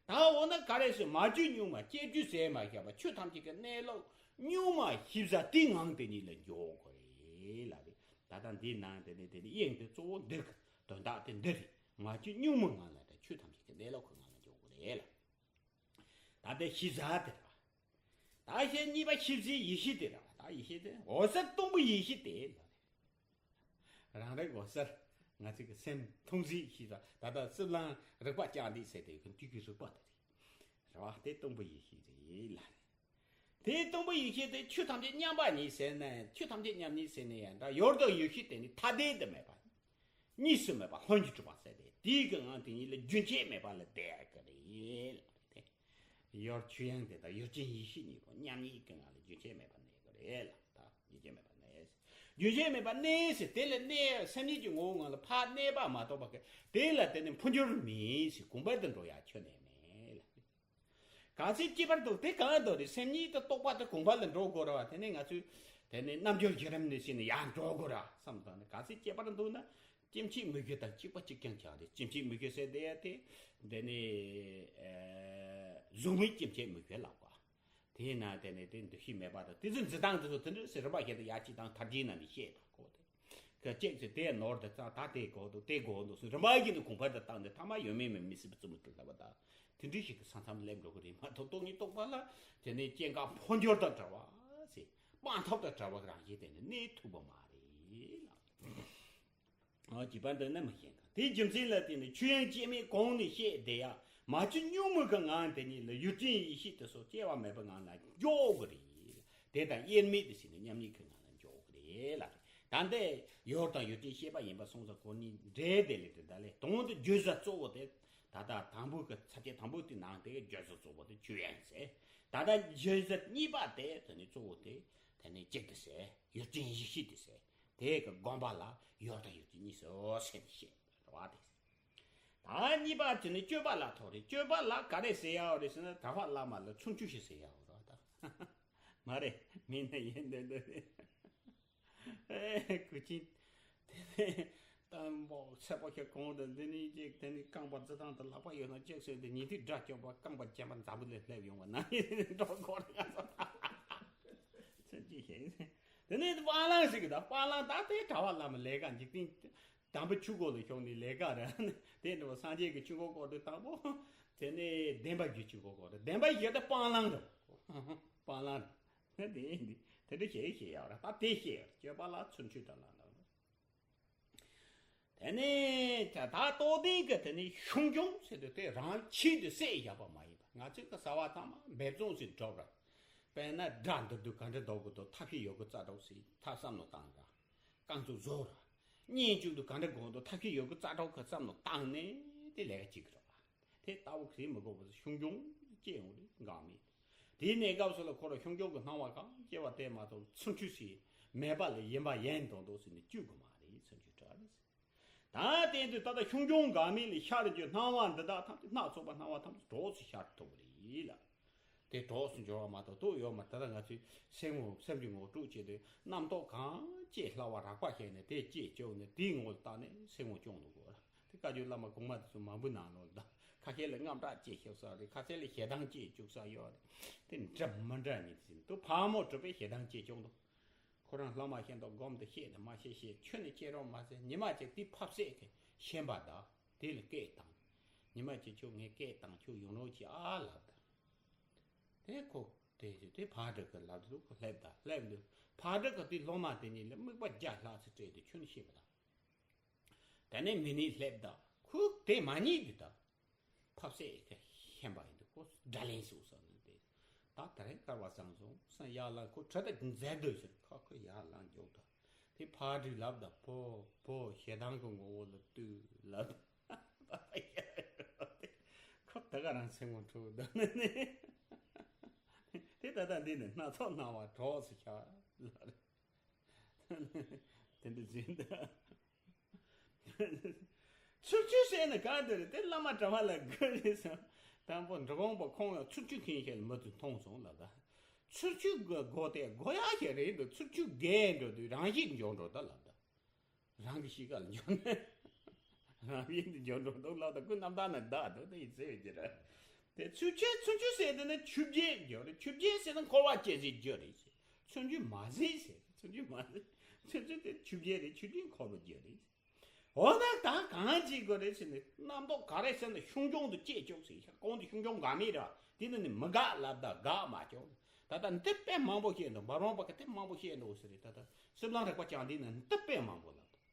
ད་འོ་ན་ག་རེ་ཟེར་མ་བཅོས་གཉུག་མ་སྐྱེ་བཅུ་ཟད་མ་ཤེས་པ་ཆོས་ཐམས་ཅད་ཀྱི་གནས་ལུགས་གཉུག་མ་ཤེས་བྱ་དེའི་ངང་དེ་ཉིད་ལ་འཇོག་དགོས་རེད་ལ་རེད། ད་ལྟ་འདིའི་ནང་དེ་ནས་དེ་ནས་དབྱིངས་དེ་གཙོ་བོ་འདི་གི་ དོན་དག་དེ་འདི་རེད། མ་བཅོས་གཉུག་མའི་ངང་ལ་ད་ཆོས་ཐམས་ཅད་ཀྱི་གནས་ལུགས་ཀྱི་ངང་ལ་འཇོག་དགོས་རེད་ལ། ད་དེ་ཤེས་བྱ་དེ་རེད་བ། ད་ཤེས་གཉིས་པ་ཤེས་བྱའི་ཡེ་ཤེས་དེ་རེད་བ། ད་ཡེ་ཤེས་དེ་འོད་གསལ་སྟོང་པའི་ཡེ་ཤེས་དེ་ལ་རེད། རང་རིག་འོད་གསལ། ང་ཚོ་གི་སེམས་མཐོང་གཞི་ཤེས་བྱ། ད་ལྟ་རྩིབ་ལང་རིག་པ་བཅངས་འདི་ཟེར་དེ་གི་དུས་ཀྱི་རིག་པ་དེ་རེད། རེད་བ། དེ་སྟོང་པའི་ཡེ་ཤེས་རེད་ལ་རེད། དེ་སྟོང་པའི་ཡེ་ཤེས་དེ་ཆོས་ཐམས་ཅད་མཉམ་པ་ཉིད་ཟེར་ནས། ཆོས་ཐམས་ཅད་མཉམ་ཉིད་ཟེར་ནས་ཡང་འདྲ། ཡུལ་དང་ཡེ་ཤེས་དེ་ནི་ཐ་དད་དུ་མེད་པ། གཉིས་སུ་མེད་པ་ལྷུན་གྱིས་གྲུབ་པ་ཟེར་ཏེ། དེའི་གི་ངང་དེ་ཉིད་ལ་རྒྱུན་ཆད་མེད་པ་ལ་བསྡད་ཡག་གི་རེད་ལ་རེད། ཡུལ་ཆོས་དབྱིངས་དེ་དང་ཡུལ་ཅན་ཡེ་ཤེས་གཉིས་པོ་མཉམ་ཉིད་ཀྱི་ངང་ལ་རྒྱུན་ཆད་མེད་པར་གནས་དགོས་རེད་ལ། ད་རྒྱུན་ཆད་མེད་པར་གནས། རྒྱུན་ཆད་མེད་པར་གནས་ཟེར། དེ་ལ་གནས། སེམས་ཉིད་ཀྱི་ངོ་བོའི་ངང་ལ་ཕར་གནས་པ་མ་གཏོགས་པ་གི་དེ་ལ་དེ་ནི་འཕོ་འགྱུར་མེད་ཟེར། གོང་འཕེལ་དུ་འགྲོ་ཡག་ཁྱོན་ནས་མེད་ལ། གལ་སྲིད་སྐྱེས་པར་འདུག་དེ་གང་འདུག་རེད། སེམས་ཉིད་དུ་རྟོགས་པ་དེ་གོང་འཕེལ་ལ་འགྲོ་དགོས་ར་བ། དེ་ནས་ང་ཚོས་དེ་ནས་རྣལ་འབྱོར་བརྒྱུད་རིམ་ནས་བྱས་ནས་ཡར་འགྲོ་དགོས་ར་བསམ་དང་ནི། གལ་སྲིད་སྐྱེས་པར་འདུག་ན་སྐྱེ་མཆེད་མུ་གེ་དང་གཅིག་པ་གཅིག་རྐྱང་ཆགས་རེད། སྐྱེ་མཆེད་མུ་གེ་ཟེར་དེ་ཡ་དེ་དེ་ནས་ཨ་གཟུགས་མེད་སྐྱེ་མཆེད་མུ་གེ་ལབ་པ། དེས་ན་དེ་ནས་དེ་འདུ་ཤེས་མེད་པ་དང་དེ་ཚོའི་འཛིན་སྟངས་དེ་ཚོ་དེ་འདྲ་ཟེར་རིམ་པ་བཞིན་དུ་ཡར་གཅིག་དང་མཐར་གཅིག་ན་ནི་ཤེས་དང་གོ་དེ། ཁ་ཅིག་ཚེ་དེ་ནོར་དེ་ཙང་ད་དེ་གོ་འདུག་དེ་གོ་འདུག་ཟེར་རིམ་པ་བཞིན་དུ་གོང་འཕེལ་དུ་བཏང་ནས་ཐ་མ་ཡོད་མེད་མེད་མི་སྲིད་པ་རྩི་མི་ཐུབ་ལབ་པ་དང་། དེ་འདྲ་ཞིག་གི་ས་མཚམས་སླེབས་འགྲོ་གི་རེད་མ་གཏོགས། སྟོང་ཉིད་རྟོགས་པ་ལ་དེ་ནས་སྐྱེ་འགག་འཕོ་འགྱུར་དང་བྲལ་བ་ཟེར། སྤང་ཐབས་དང་བྲལ་བ་རང་བཞིན་དེ་ནི་གནས་ཐུབ་པ་མ་རེད་ལ། འོ། བྱིས་པ་འདི་ནི་མི་ཤེས་ག་དེའི་རྒྱུ་མཚན་ལ་བརྟེན་ནས་ཆོས་དབྱིངས་སྐྱེ་མེད་གོང་ནས་བཤད་བསྡད་ཡ། མ་བཅོས་གཉུག་མའི་གི་ངང་དེ་ཉིད་ལ་ཡུལ་ཅན་ཡེ་ཤེས་དེ་སོགས་སྐྱེ་བ་མེད་པའི་ངང་ལ་འཇོག་གི་རེད། དེ་དང་དབྱེར་མེད་དུ་ཟིན་ནས་མཉམ་ཉིད་ཀྱི་ངང་ལ་འཇོག་གི་རེད་ལ། ད་འདི་ཡུལ་དང་ཡུལ་ཅན་ཤེས་པ་ཡིན་པ་སོང་ཙང་ཁོ་གཉིས་འབྲེལ་དེ་ལས་དེ་ད་ལས་དོན་དུ་བརྗོད་བྱ་གཙོ་བོ་དེ། ད་ལྟ་དང་པོའི་གི་ཚར་གཅོད་དང་པོའི་དེ་ནང་དེ་བརྗོད་བྱ་གཙོ་བོ་དེ་ཆོས་དབྱིངས་ཟེར། ད་ལྟ་བརྗོད་བྱ་གཉིས་པ་དེ་དེ་ནི་གཙོ་བོ་དེ་དེ་ནི་གཅིག་དེ་ཟེར། ཡུལ་ཅན་ཡེ་ཤེས་དེ་ཟེར། དེ་གི་དགོངས་པ་ལ་ཡུལ་དང་ཡུལ་ཅན་གཉིས་སུ་ཟེར་ནས་བཤད་རེད་བ། དེ་ད་གཉིས་པ་དེ་ནི་སྤྱོད་པ་ལ་ཐུག་རེད། སྤྱོད་པ་ལ་ག་རེ་ཟེར་ཡག་རེད་ཟེར་ན། གྲྭ་པ་བླ་མ་ལ་ཚུལ་འཆོས་ཤིག་ཟེར་ཡག་རེད་བ། ད་མ་རེད། མིན་ན་ཡིན་འདོད་འདོད་རེད། ཨེ་གུས་ཅན། དེ་ནས་གཏམ་པོ་ཚད་པོ་ཁྱེད་གོང་དུ་འདི་ནས་ཅིག་དེ་ནས་རྐང་པ་རྩི་ཐང་དུ་ལག་པ་ཡོད་ན་ཅིག་ཟེར་ཏེ། ཉི་ཐིག་སྒྲ་སྐྱོག་པ་རྐང་པ་རྒྱན་པ་འཛམ་བུ་གླིང་སླེབས་ཡོང་བ་ན་འགྲོ་དགོས་རེད། ང་ཚོ་ཚུན་ཆད་ཤེས། དེ་ནས་སྤང་བླང་ཞིག་གི། ད་སྤང་བླང་ད་དེ་གྲྭ་པ་བླ་མ་ལས་ཀ་འཇིག་རྟེན་དམ་པའི་ཆོས་སྒོ་ལ་ཞུགས་ནས་ལས་ཀ་རེད། དེ་འདྲ་བ་སངས་རྒྱས་ཀྱི་ཆོས་སྒོ་སྐོར་དུ་དང་པོ། དེ་ནས་བདེན་པ་བརྒྱུད་ཆོས་སྒོ་སྐོར་དུ། བདེན་པ་བརྒྱུད་དེ་སྤང་བླང་རེད། སྤང་བླང་རེད། དེ་འདི་དེ་འདྲ་ཞིག་ཤེས་ཡག་རེད། ད་དེ་ཤེས་ཡག་རེད། སྤྱོད་པ་ལ་ཚུལ་འཆོས་དང་བླང་དང་། དེ་ནས་ད་ད་རྟོགས་ལྡན་གྱི་དེ་ནས་ཤིང་སྐྱོང་ཟེར་དུས་དེ་རང་ཆས་དེ་གསལ་བཞག་པ་མ་ཡིན་པ། ང་ཚོས་ཀྱི་བྱ་བ་ཚང་མ་འབད་བརྩོན་ཞིག་སྒྲུབ་ར། དཔེར་ན་སྒྲ་འདི་དུས་ག་འདྲ་འདོགས་དགོས་འདུག་ཐབས་ཤེས་ཡོད་དགུ་རྩལ་སྤྲུགས་ཟིན་ཐབས་བསམ་བློ་བཏང་ར། རྐང་བཙུགས་བཟོ་ར། སྙན་བརྒྱུད་དུས་ག་འདྲ་དགོས་འདུག་ཐབས་ཤེས་ཡོད་དགུ་རྩལ་སྤྲུགས་ཀྱི་བསམ་བློ་བཏང་ནས་དེ་ལས་ཀ་བྱེད་ཀྱི་རེད་བ། དེ་ལྟ་བུ་གཞི་མི་དགོས་པ་ཤིང་སྐྱོང་སྐྱེ་ཡོང་རེད། འགག་མེད། དེའི་གནས་སྐབས་སུ་ལ་ཁོ་རང་ཤིང་སྐྱོང་གི་སྣང་བ་གང་སྐྱེ་བ་དེ་མ་གཏོགས་ཚུལ་འཆོས་ཤིག་མེད་པ་ལས་ཡིན་པ་ཡིན་མདོག་མདོག་ཟེར་ནས་བཅོས་དགོས་མ་རེད། ཚུལ་འཆོས་གྲགས་རེད། ད་དེ་དུས་ད་ལྟ་ཤིང་སྐྱོང་འགག་མེད་ལས་ཤར་རྒྱུ་སྣང་བ་འདི་དག་ཐམས་ཅད་སྣ་ཚོགས་པ་སྣང་བ་ཐམས་ཅད་གྲོགས་སུ་ཤར་ཐུབ་པ་རེད་ལ། དེ་གྲོགས་སུ་འབྱོར་བ་མ་གཏོགས་དུ་ཡོད་མ། ད་ལྟ་ང་ཚོས་སེམས་ངོ་སེམས་ཀྱི་ངོ་སྤྲོད་བྱེད་དུས་རྣམ་རྟོག་གང་སྐྱེས་སླ་བ་རགས་པ་ཤེས་ནས་དེ་སྐྱེས་བཅུག་ནས་དེའི་ངོ་ལ་བལྟས་ནས་སེམས་ངོ་སྐྱོང་དགོས་ར། དེ་བཀའ་བརྒྱུད་བླ་མ་གོང་མ་དེ་ཚོ་མང་པོའི་ནང་ལོགས་ལ་ད་ཁ་ཤས་ལ་རྔམ་སྐྲག་སྐྱེས་བཅུག་ས་རེད། ཁ་ཤས་ལ་ཞེ་སྡང་སྐྱེས་བཅུག་ས་ཡོད་རེད། དེ་འདྲ་མི་འདྲ་ཉིད་ཟིན་དུ་ཕག་མོ་གྲུ་པས་ཞེ་སྡང་སྐྱེས་བཅུག་འདུག་ཁོ་རང་བླ་མ་ཤེས་མདོག་སྒོམ་དུ་བཤད་དུ་མ་བཤད་བཤད་ཁྱོད་ནི་སྐྱེ་རོགས་མ་ཟད་ཉི་མ་གཅིག་དེ་ཕབ་སེ་གི་ཤན་པ་དང་དེ་ལ་སྐད་བཏང་། ཉི་མ་གཅིག་ཁྱོད་ངས་སྐད་བཏང་ཁྱོད་ཡོང་རོགས་གྱིས་ཨ་ལབ་ད། དེ་ཁོ་དེ་དེ་ཕག་གྲུ་གི་ལབ་དུས་ཁོ་སླེབས་ད་སླེབས་དུས་ཕག་གྲུ་གི་དེ་སློབ་མ་དེ་གཉིས་ལ་དམིགས་པ་བརྒྱ་ལྷག་ཙམ་སྤྲད་དེ་ཁྱོད་ནི་ཤེས་པ་དང་། དེ་ནས་མི་ནི་སླེབས་ད་ཁོ་དེ་མ་ཉིད་དུ་ད། ཕབ་སེ་ཁ་ཤན་པ་ཡིན་དུས་ཁོ་དགྲ་ལན་ཞུགས་སོང་ནས་དེ། ད་དེ་རིང་སྐལ་བ་བཟང་སོང་སང་ཡར་ལངས་ཁོ་གྲི་དེ་འཛེག་སྡོད་ཟེར་ཁོ་ཁོ་ཡར་ལངས་མགྱོགས་ད། དེ་ཕག་གྲུས་ལབ་ད་ཕོ་ཕོ་ཞེ་སྡང་གི་ངོ་བོ་ལ་ལྟོས་ལབ། ཁོ་ད་ག་རང་སེམས་ངོ་འཕྲོད་ད་ནི་ནི། དེ་ད་ལྟ་འདི་ནི་སྣ་ཚོགས་སྣང་བ་གྲོགས་སུ་ཤར་ལ་རེད། དེ་འདྲ་ཟིན་ད། ཚུལ་འཆོས་ཟེར་ནི་ག་འདི་རེད། དེ་བླ་མ་གྲྭ་པ་ལ་དགོས་རེད་ཟེར། དང་པོ་འབྲི་གུང་པ་ཁོང་ཡང་ཚུལ་འཆོས་མཁན་ཞིག་ལ་མི་ཚོས་མཐོང་སོང་ལབ་ད། ཚུལ་འཆོས་དགོས་དགོས་དེ་དགོས་ཡག་ཞིག་རེད་འདུག་ཚུལ་འཆོས་རྒས་འགྲོ་དུས་རང་གཤིས་འགྱུར་འགྲོ་ད་ལབ་ད། རང་གི་གཤིས་ཀ་ལ་འགྱུར་ནས་རང་གཤིས་འདི་འགྱུར་འགྲོ་འདུག་ལབ་ད། ཁོའི་རྣམ་ཐར་ན་བདག་འདུག་ད་ཡིན་ཟེར་བའི་རྒྱུ་རེད། དེ་ཚུལ་འཆོས་ཚུལ་འཆོས་ཟེར་དེ་ནི་ཆོས་བརྒྱད་རྒྱུ་རེད། ཆོས་བརྒྱད་ཟེར་ན་འཁོར་བ་སྐྱེ་སའི་རྒྱུ་རེད་ཟེར། ཚུལ་འཆོས་མ་ཟད་ཟེར། ཚུལ་འཆོས་མ་ཟད། ཚུལ་འཆོས་དེ་ཆོས་བརྒྱད་རེད། ཆོས་བརྒྱད་འཁོར་བའི་རྒྱུ་རེད། འོ་ན་ད་གང་བྱེད་དགོས་རེད་ཟེར་ནས་རྣམ་རྟོག་ག་རེ་ཟེར་ན་ཤུགས་འབྱུང་དུ་སྐྱེས་ཆོག་ཟེར། གོང་དུ་ཤུགས་འབྱུང་འགག་མེད་རེད་བ། དེ་ནི་ནི་མི་འགག་ལབ་ད་འགག་མ་ཆོག། ད་ལྟ་འདི་དཔེ་མང་པོ་བཤད་འདུག། འབར་བ་པ་གི་དེ་མང་པོ་བཤད་འདུག་ཟེར་རེད། ད་ལྟ་སེམས་ལམ་རིག་པ་ཀྱང་འདི་ནི་འདི་དཔེ་མང་པོ་ལབ་འདུག།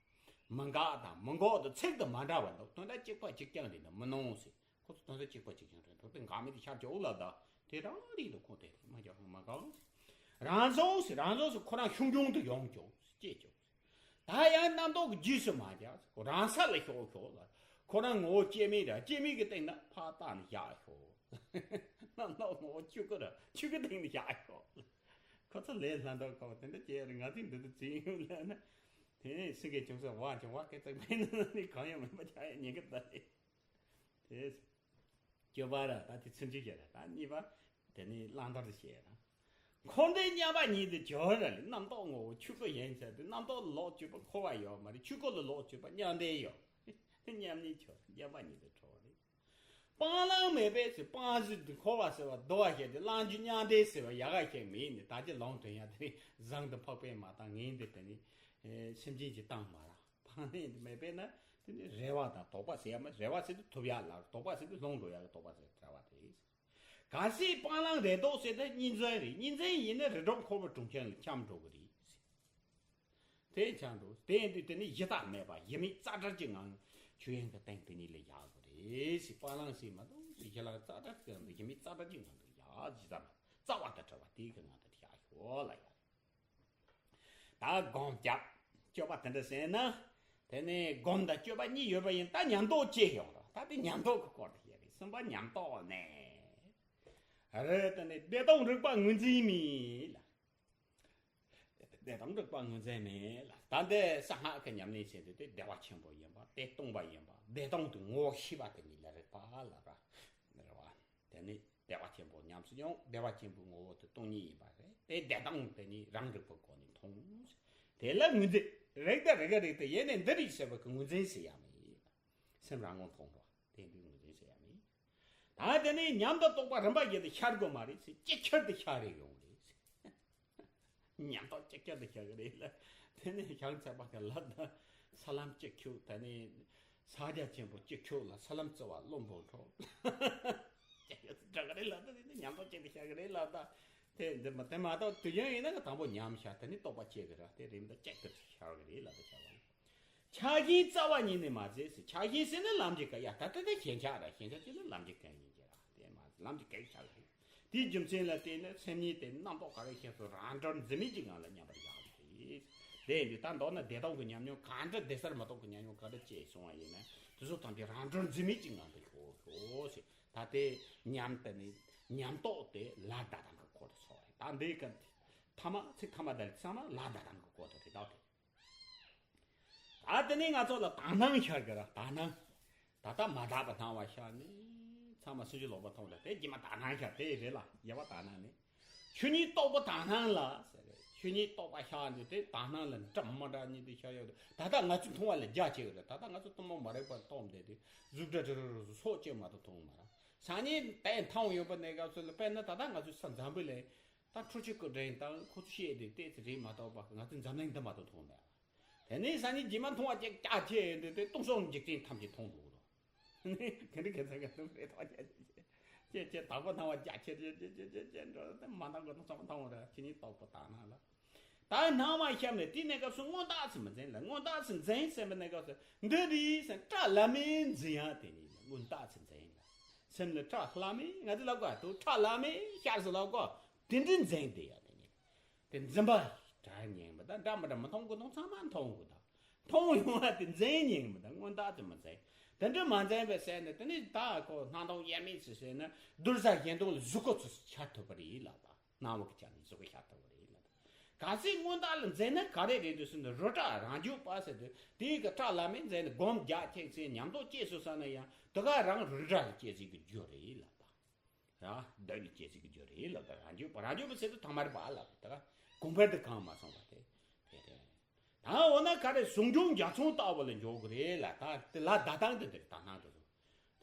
མི་འགག་དང་མི་འགོག་དང་ཚིག་དང་མ་འདྲ་བ་འདུག། དོན་དག་གཅིག་པ་གཅིག་རྐྱང་རེད་ན་མི་སྣང་ཟེར། ཁོ་ཚོ་དོན་དག་གཅིག་པ་གཅིག་རྐྱང་རེད་འདུག། དེ་འགག་མེད་དུ་ཤར་ཆོག་ལབ་ད་དེ་རང་རེད་འདུག། ཁོ་དེ་མ་རྒྱག་མ་འགག། རང་བྱུང་ཟེར། རང་བྱུང་ཟེར་ཁོ་རང་ཤུགས་འབྱུང་དུ་ཡོང་ཆོག་སྐྱེས་ཆོག། ད་ཡང་རྣམ་རྟོག་གི་རྗེས་སུ་མ་རྒྱག། ཁོ་རང་ས་ལ་ཤོག་ཤོག་ལ། ཁོ་རང་ངོ་བོ་སྐྱེ་མེད་ར། སྐྱེ་མེད་ཀྱི་སྟེང་ན་ཕར་བཏང་ནས་བཞག་ཤོག། རྣམ་རྟོག་ངོ་བོ་ཆོས་སྐུ་ར། ཆོས་སྐུ་སྟེང་ནས་བཞག་ཤོག། ཁོ་ཚོ་ལས་ལྷ་འདྲ་ཁོ་དེ་འདྲ་བྱས་རེད། ང་ཚོས་འདི་འདྲ་བྱེད་ཡོང་ལབ་ན། དེ་ནས་སེང་གེ་ཅུང་ཟད་བ་ཅུང་བ་སྐད་ཙག་མེད་ན་ནི་གང་ཡང་མེད་པ་ཆགས་ཡ་ཉེན་ཁ་ད་རེད། དེ། སྐྱོ་བ་ར་ད་དེ་ཚུན་ཆད་བཤད་ར། ད་གཉིས་པ། དེ་ནི་བླང་དོར་དུ་བཤད་ར། འཁོར་འདས་མཉམ་པ་ཉིད་དུ་གྱུར་ར་ལས། རྣམ་རྟོག་ངོ་བོ་ཆོས་སྐུ་ཡིན་ཟེར་དུས་རྣམ་རྟོག་ལ་ལོག་གྱུར་པ་འཁོར་བ་ཡོད་མ་རེད། ཆོས་སྐུ་ལ་ལོག་གྱུར་པ་མཉམ་བདེ་ཡོད། དེ་མཉམ་ཉིད་གྱུར་མཉམ་པ་ཉིད་དུ་གྲོལ་རེད། སྤང་བླང་མེད་པས་ཟེར། སྤང་ཟེར་དུས་འཁོར་བ་ཟེར་བ་བསྡུ་བ་བྱས་ཏེ་བླང་རྒྱུ་མཉམ་བདེ་ཟེར་བ་ཡག་ག་ཞིག་མེད་ནས་ད་ཅི་ལོང་དྲན་ཡ་དེ་ནི་བཟང་དུ་འཕགས་པས་མ་བཏང་ངས་འདི་དེ་ནི་སེམས་ཅན་གྱིས་བཏང་མ་ར། སྤང་བླང་མེད་པས་ན་དེ་ནི་རེ་བ་དང་དོགས་པ་ཟེར་ཡ་མ། རེ་བ་ཟེར་དུས་ཐོབ་ཡ་ལ། དོགས་པ་ཟེར་དུས་ལྷུང་འགྲོ་ཡ་གི་དོགས་པ་ཟེར་བྲལ་བ་དེ། གལ་སྲིད་སྤང་བླང་རེ་དོགས་ཟེར་ན་གཉིས་འཛིན་རེད། གཉིས་འཛིན་ཡིན་ན་རི་སྒྲོམ་ཁོལ་པོ་གྲོང་ཁྱེར་ལ་འཁྱམས་འགྲོ་གི་རེད། དེ་འཁྱམས་འགྲོ། དེ་ཡིན་དུས་དེ་ནི་གཞི་རྟག་མེད་པ་གཞི་མེད་རྩ་བྲལ་གྱི་ངང་ཆོས་དབྱིངས་ཀྱི་སྟེང་དེ་ཉིད་ལ་བཞག་དགོས་རེད་ཟེར། སྤང་བླང་ཟེར་མ་གཏོགས་གཞི་ལ་རྩ་བྲལ་གྱི་ངང་དུ་གཞི་མེད་རྩ་བྲལ་གྱི་ངང་དུ་བཞག། གཞི་རྩ་མེད་རྩ་བ་དང་བྲལ་བ་དེ་གི་ངང་དུ་བཞག་ཤོག་ལ་ཡ། ད་སྒོམ་རྒྱབ། སྤྱོད་པ་དེ་འདྲ་ཟེར་ན། དེ་ནས་སྒོམ་དང་སྤྱོད་པ་གཉིས་ཡོད་པ་ཡིན། ད་ཉམས་རྟོགས་སྐྱེ་ཡོང་ར། ད་དེ་ཉམས་རྟོགས་ཀྱི་སྐོར་དུ་བཤད་རེད། གསུམ་པ་ཉམས་རྟོགས་ནས། རེད། དེ་ནས་བདེ་སྟོང་རིག་པ་ངོས་འཛིན་མེད་ལ། བདེ་སྟོང་རིག་པ་ངོས་འཛིན་མེད་ལ། ད་འདི་གསང་སྔགས་ཀྱི་ཉམས་ལེན་བྱེད་དུས་དེ་བདེ་བ་ཆེན་པོ་ཡིན་པ། དེ་སྟོང་པ་ཡིན་པ། བདེ་སྟོང་དུ་ངོ་ཤེས་པ་དེ་ཉིད་ལ་རིག་པ་ལབ་ར། རེད་བ། དེ་ནི་བདེ་བ་ཆེན་པོ་ཉམས་སུ་མྱོང་། བདེ་བ་ཆེན་པོའི་ངོ་བོ་དེ་སྟོང་ཉིད་ཡིན་པ་རེད། དེ་བདེ་སྟོང་དེ་ཉིད་རང་རིག་པའི་སྒོ་ནས་མཐོང་། དེ་ལ་ངོས་འཛིན། རེག་དང་རེག་ག་རེག་དང་ཡེ་ནས་འདི་རེད་ཟེར་བ་གི་ངོས་འཛིན་ཟེར་ཡ་མེད། སེམས་རང་ངོ་མཐོང་བ་དེ་འདི་ངོས་འཛིན་ཟེར་ཡ་མེད། ད་དེ་ནས་ཉམས་དང་རྟོགས་པ་རིམ་པ་བཞིན་དུ་ཤར་དགོས་མ་རེད་ཟེར། ཅིག་ཅར་དུ་ཤར་རེ་ཡོང་རེད་ཟེར། ཉམས་རྟོགས་ཅིག་ཅར་དུ་ཤར་གི་རེད་ལ། དེ་ནས་བྱང་ཆུབ་པ་གི་ལ་དྭགས་ས་ལམ་གཅིག་ཁྱུག། དེ་ནས་ཕྱག་རྒྱ་ཆེན་པོ་གཅིག་ཁྱུག་ལ་ས་ལམ་བརྩི་བ་བློན་པོ་འཕྲོག། ཅིག་ཅར་དུ་ཤར་གི་རེད་ལ། ད་དེ་ནས་ཉམས་རྟོགས་ཅིག་ཏུ་ཤར་གི་རེད་ལ། ད་དེ་འདི་མ་དེ་མ་གཏོགས་དུས་རྒྱུན་ཡིན་ན་གི་དང་པོ་ཉམས་ཤར། དེ་ནས་རྟོགས་པ་སྐྱེ་གི་ར། དེ་རིམ་པ་ཅིག་ཏུ་ཤར་གི་རེད་ལ། ད་ཤར་བ་ཡིན། ཆགས་ཞེན་རྩ་བ་ཉིད་ནས་མ་ཟད་ཟེར། ཆགས་ཞེན་ཟེར་ན་ལམ་གྱི་སྐད་ཡ། ད་ལྟ་དེ་ཞེན་ཆགས་ར། ཞེན་ཆགས་ཅེས་ན་ལམ་གྱི་སྐད་ཡིན་གྱི་ར། དེ་མ་ཟད་ལམ་གྱི་སྐད་ཆགས་ཞེན། དེའི་རྒྱུ་མཚན་ལ་བརྟེན་ནས་སེམས་ཉིད་དེ་རྣམ་རྟོག་ག་རེ་ཤེས་སུ་རང་གྲོལ་འཛིན་མེད་ཀྱི་ངང་ལ་མཉམ་པར་བཞག་པ་རེད། དེ་ཡིན་དུས་ད་མདོར་ན་བདེ་སྟོང་གི་ཉམས་མྱོང་གང་འདྲ། བདེ་གསལ་མི་རྟོག་གི་ཉམས་མྱོང་གང་འདྲ་སྐྱེས་སོང་བ་ཡིན་ན་དེ་ཚོ་ཐམས་ཅད་རང་གྲོལ་འཛིན་མེད་ཀྱི་ངང་དུ་ཤོག་ཤོག་ཟེར། ད་དེ་ཉམས་དེ་ནི་ཉམས་རྟོགས་དེ་ལ་བཟླ་དང་གི་སྐོར་དུ་སོང་བ་རེད། ད་འདི་ག་ཐ་མ་ཚིག་ཐ་མ་དེ་ཚང་མ་ལ་བཟླ་དང་གི་སྐོར་དུ་རེད། ད་དེ། ད་དེ་ནས་ང་ཚོ་ལ་དག་སྣང་ཤར་གི་ར། དག་སྣང་། ད་ལྟ་མ་དག་པའི་སྣང་བ་ཤར་ནས་ཚང་མ་སུན་འབྱིན་ལོག་པ་མཐོང་ར། དེ་རྗེས་མ་དག་སྣང་ཤར། དེ་རེད་ལ། རྗེས་མ་དག་སྣང་ནས་ཆོས་ཉིད་རྟོགས་པ་དག་སྣང་ལ་ཟེར་རེད། ཆོས་ཉིད་རྟོགས་པ་ཤར་ནས་དེ་དག་སྣང་ལ་འདྲ་མི་འདྲ་ཉིད་དུ་ཤར་ཡོད། ད་ལྟ་ང་ཚོས་མཐོང་བ་ལ་རྒྱ་ཆེ་གི་རེད། ད་ལྟ་ང་ཚོ་གཏི་མུག་མ་རིག་པ་མཐོང་བསྡད་དེ་གཟུགས་སྒྲ་དྲི་རོ་རོ་སོགས་ཅིག་མ་གཏོགས་མཐོང་མ་ར། སང་ཉིན་དེ་མཐོང་ཡོད་པ་གནས་སྐབས་སུ་ལ་དཔེར་ན་ད་ལྟ་ང་ཚོས་ས་འཛམ་བུ་གླིང་ད་འཕྲུལ་ཆས་སྐུ་དྲིན་དང་ཁོ་ཚོ་བཤད་དེ་ཏོག་ཙམ་རེད་མ་གཏོགས་པ་ང་ཚོ་འཛམ་གླིང་འདི་མ་གཏོགས་མཐོང་མེད། དེ་ནས་སང་ཉིན་རྗེས་མ་མཐོང་བ་ཅིག་རྒྱ་ཆེ་ཡོད་དུས་དེ་སྟོང་སོང་འཇིག་རྟེན་ཐམས་ཅད་མཐོང་འགྲོ་གི་རེད། དེ་འདྲ་ག་ཚོད་ག་ཚོད་རེད་ཐོག་ཅེས་ཅེས་ཅེས་དག་པ་སྣང་བ་རྒྱ་ཆེ་ཅེས་ཅེས་ཅེས་ཅེས་ཅེས་འགྲོ། དེ་མ་འདང་གི་སྟོང་སོང་མཐོང་རེད། ཆོས་ཉིད་རྟོགས་པ་དག་སྣང་ལ། ད་སྣང་བ་ཤར་ནས་དེའི་གནས་སྐབས་སུ་མངོན་རྟོགས་སུ་མི་འཛིན་ལ། མངོན་རྟོགས་སུ་འཛིན་ཟེར་བའི་གནས་སྐབས་སུ་འདི་རེད་ཟེར་སྐྲག་ལ་མེ་འཛིན་ཡ་དེ་ཉིད་ལ་མངོན་རྟོགས་སུ་འཛིན་ལ། སེམས་ལ་སྐྲག་ལ་མེ་ང་ཚོ་ལབ་གོ་དུ་སྐྲག་ལ་མེ་ཤར་སུ་ལབ་གོ་དེ་འདྲའི་འཛིན་དེ་ཡ་དེ་ཉིད་ལ། དེ་འཛིན་པ་དྲན་ཉན་པ་དང་འདྲ་མི་འདྲ་མི་མཐོང་དགོས་དང་ཚང་མ་མཐོང་དགོས་དང་མཐོང་ཡོང་བ་དེ་འཛིན་ཉན་པ་དང་མངོན་རྟོགས་དེ་མི་འཛིན། དེ་འདྲ་མ་འཛིན་པའི་སེམས་ནི་དེ་ནི་ད་ཁོ་སྣང་སྟོང་དབྱེར་མེད་ཚུལ་ཟེར་ན་རྡུལ་ས་གཞན་སྟོང་ལ་གཟུགས་སྐུ་ཚུལ་ཤར་ཐུབ་པ་རེད་ལབ་པ། སྣང་བ་གི་ཆ་ནས་གཟུགས་སྐུ་ཤར་ཐུབ་པ་རེད་ལབ་པ། གལ་སྲིད་མངོན་རྟོགས་ལ་འཛིན་ན་ག་རེ་རེད་འདུག་ཟེར་ན་རོ་སྐྲག་རང་འཇུག་པ་ཟེར་དུས་དེའི་གི་སྐྲག་ལ་མེ་འཛིན་ནས་སྒོམ་རྒྱག་ཐེག་ཚེ་ཉམས་རྟོགས་སྐྱེས་སོང་ས་ན་ཡང་དེ་ག་རང་རོ་སྐྲག་ལ་སྐྱེས་ཚེ་གི་རྒྱུ་རེད་ལབ་པ། ར། འདོད་ནི་སྐྱེ་ཚིག་གི་རྒྱུ་རེད་ལབ་ད་རང་རྒྱུད་པ་རང་རྒྱུད་པ་ཟེར་དུས་ཐ་མར་པ་ལབ་ད་གོང་འཕེལ་དུ་གང་མ་སོང་བ་དེ་དེ་རེད། ད་འོ་ན་ག་རེ་ཟུང་འཇུག་འཇའ་ཚོན་ལྟ་བུ་ལ་འཇོག་གི་རེད་ལ་ད་དེ་ལ་ད་དང་དེ་དེར་ད་སྣང་དུ་སོང་།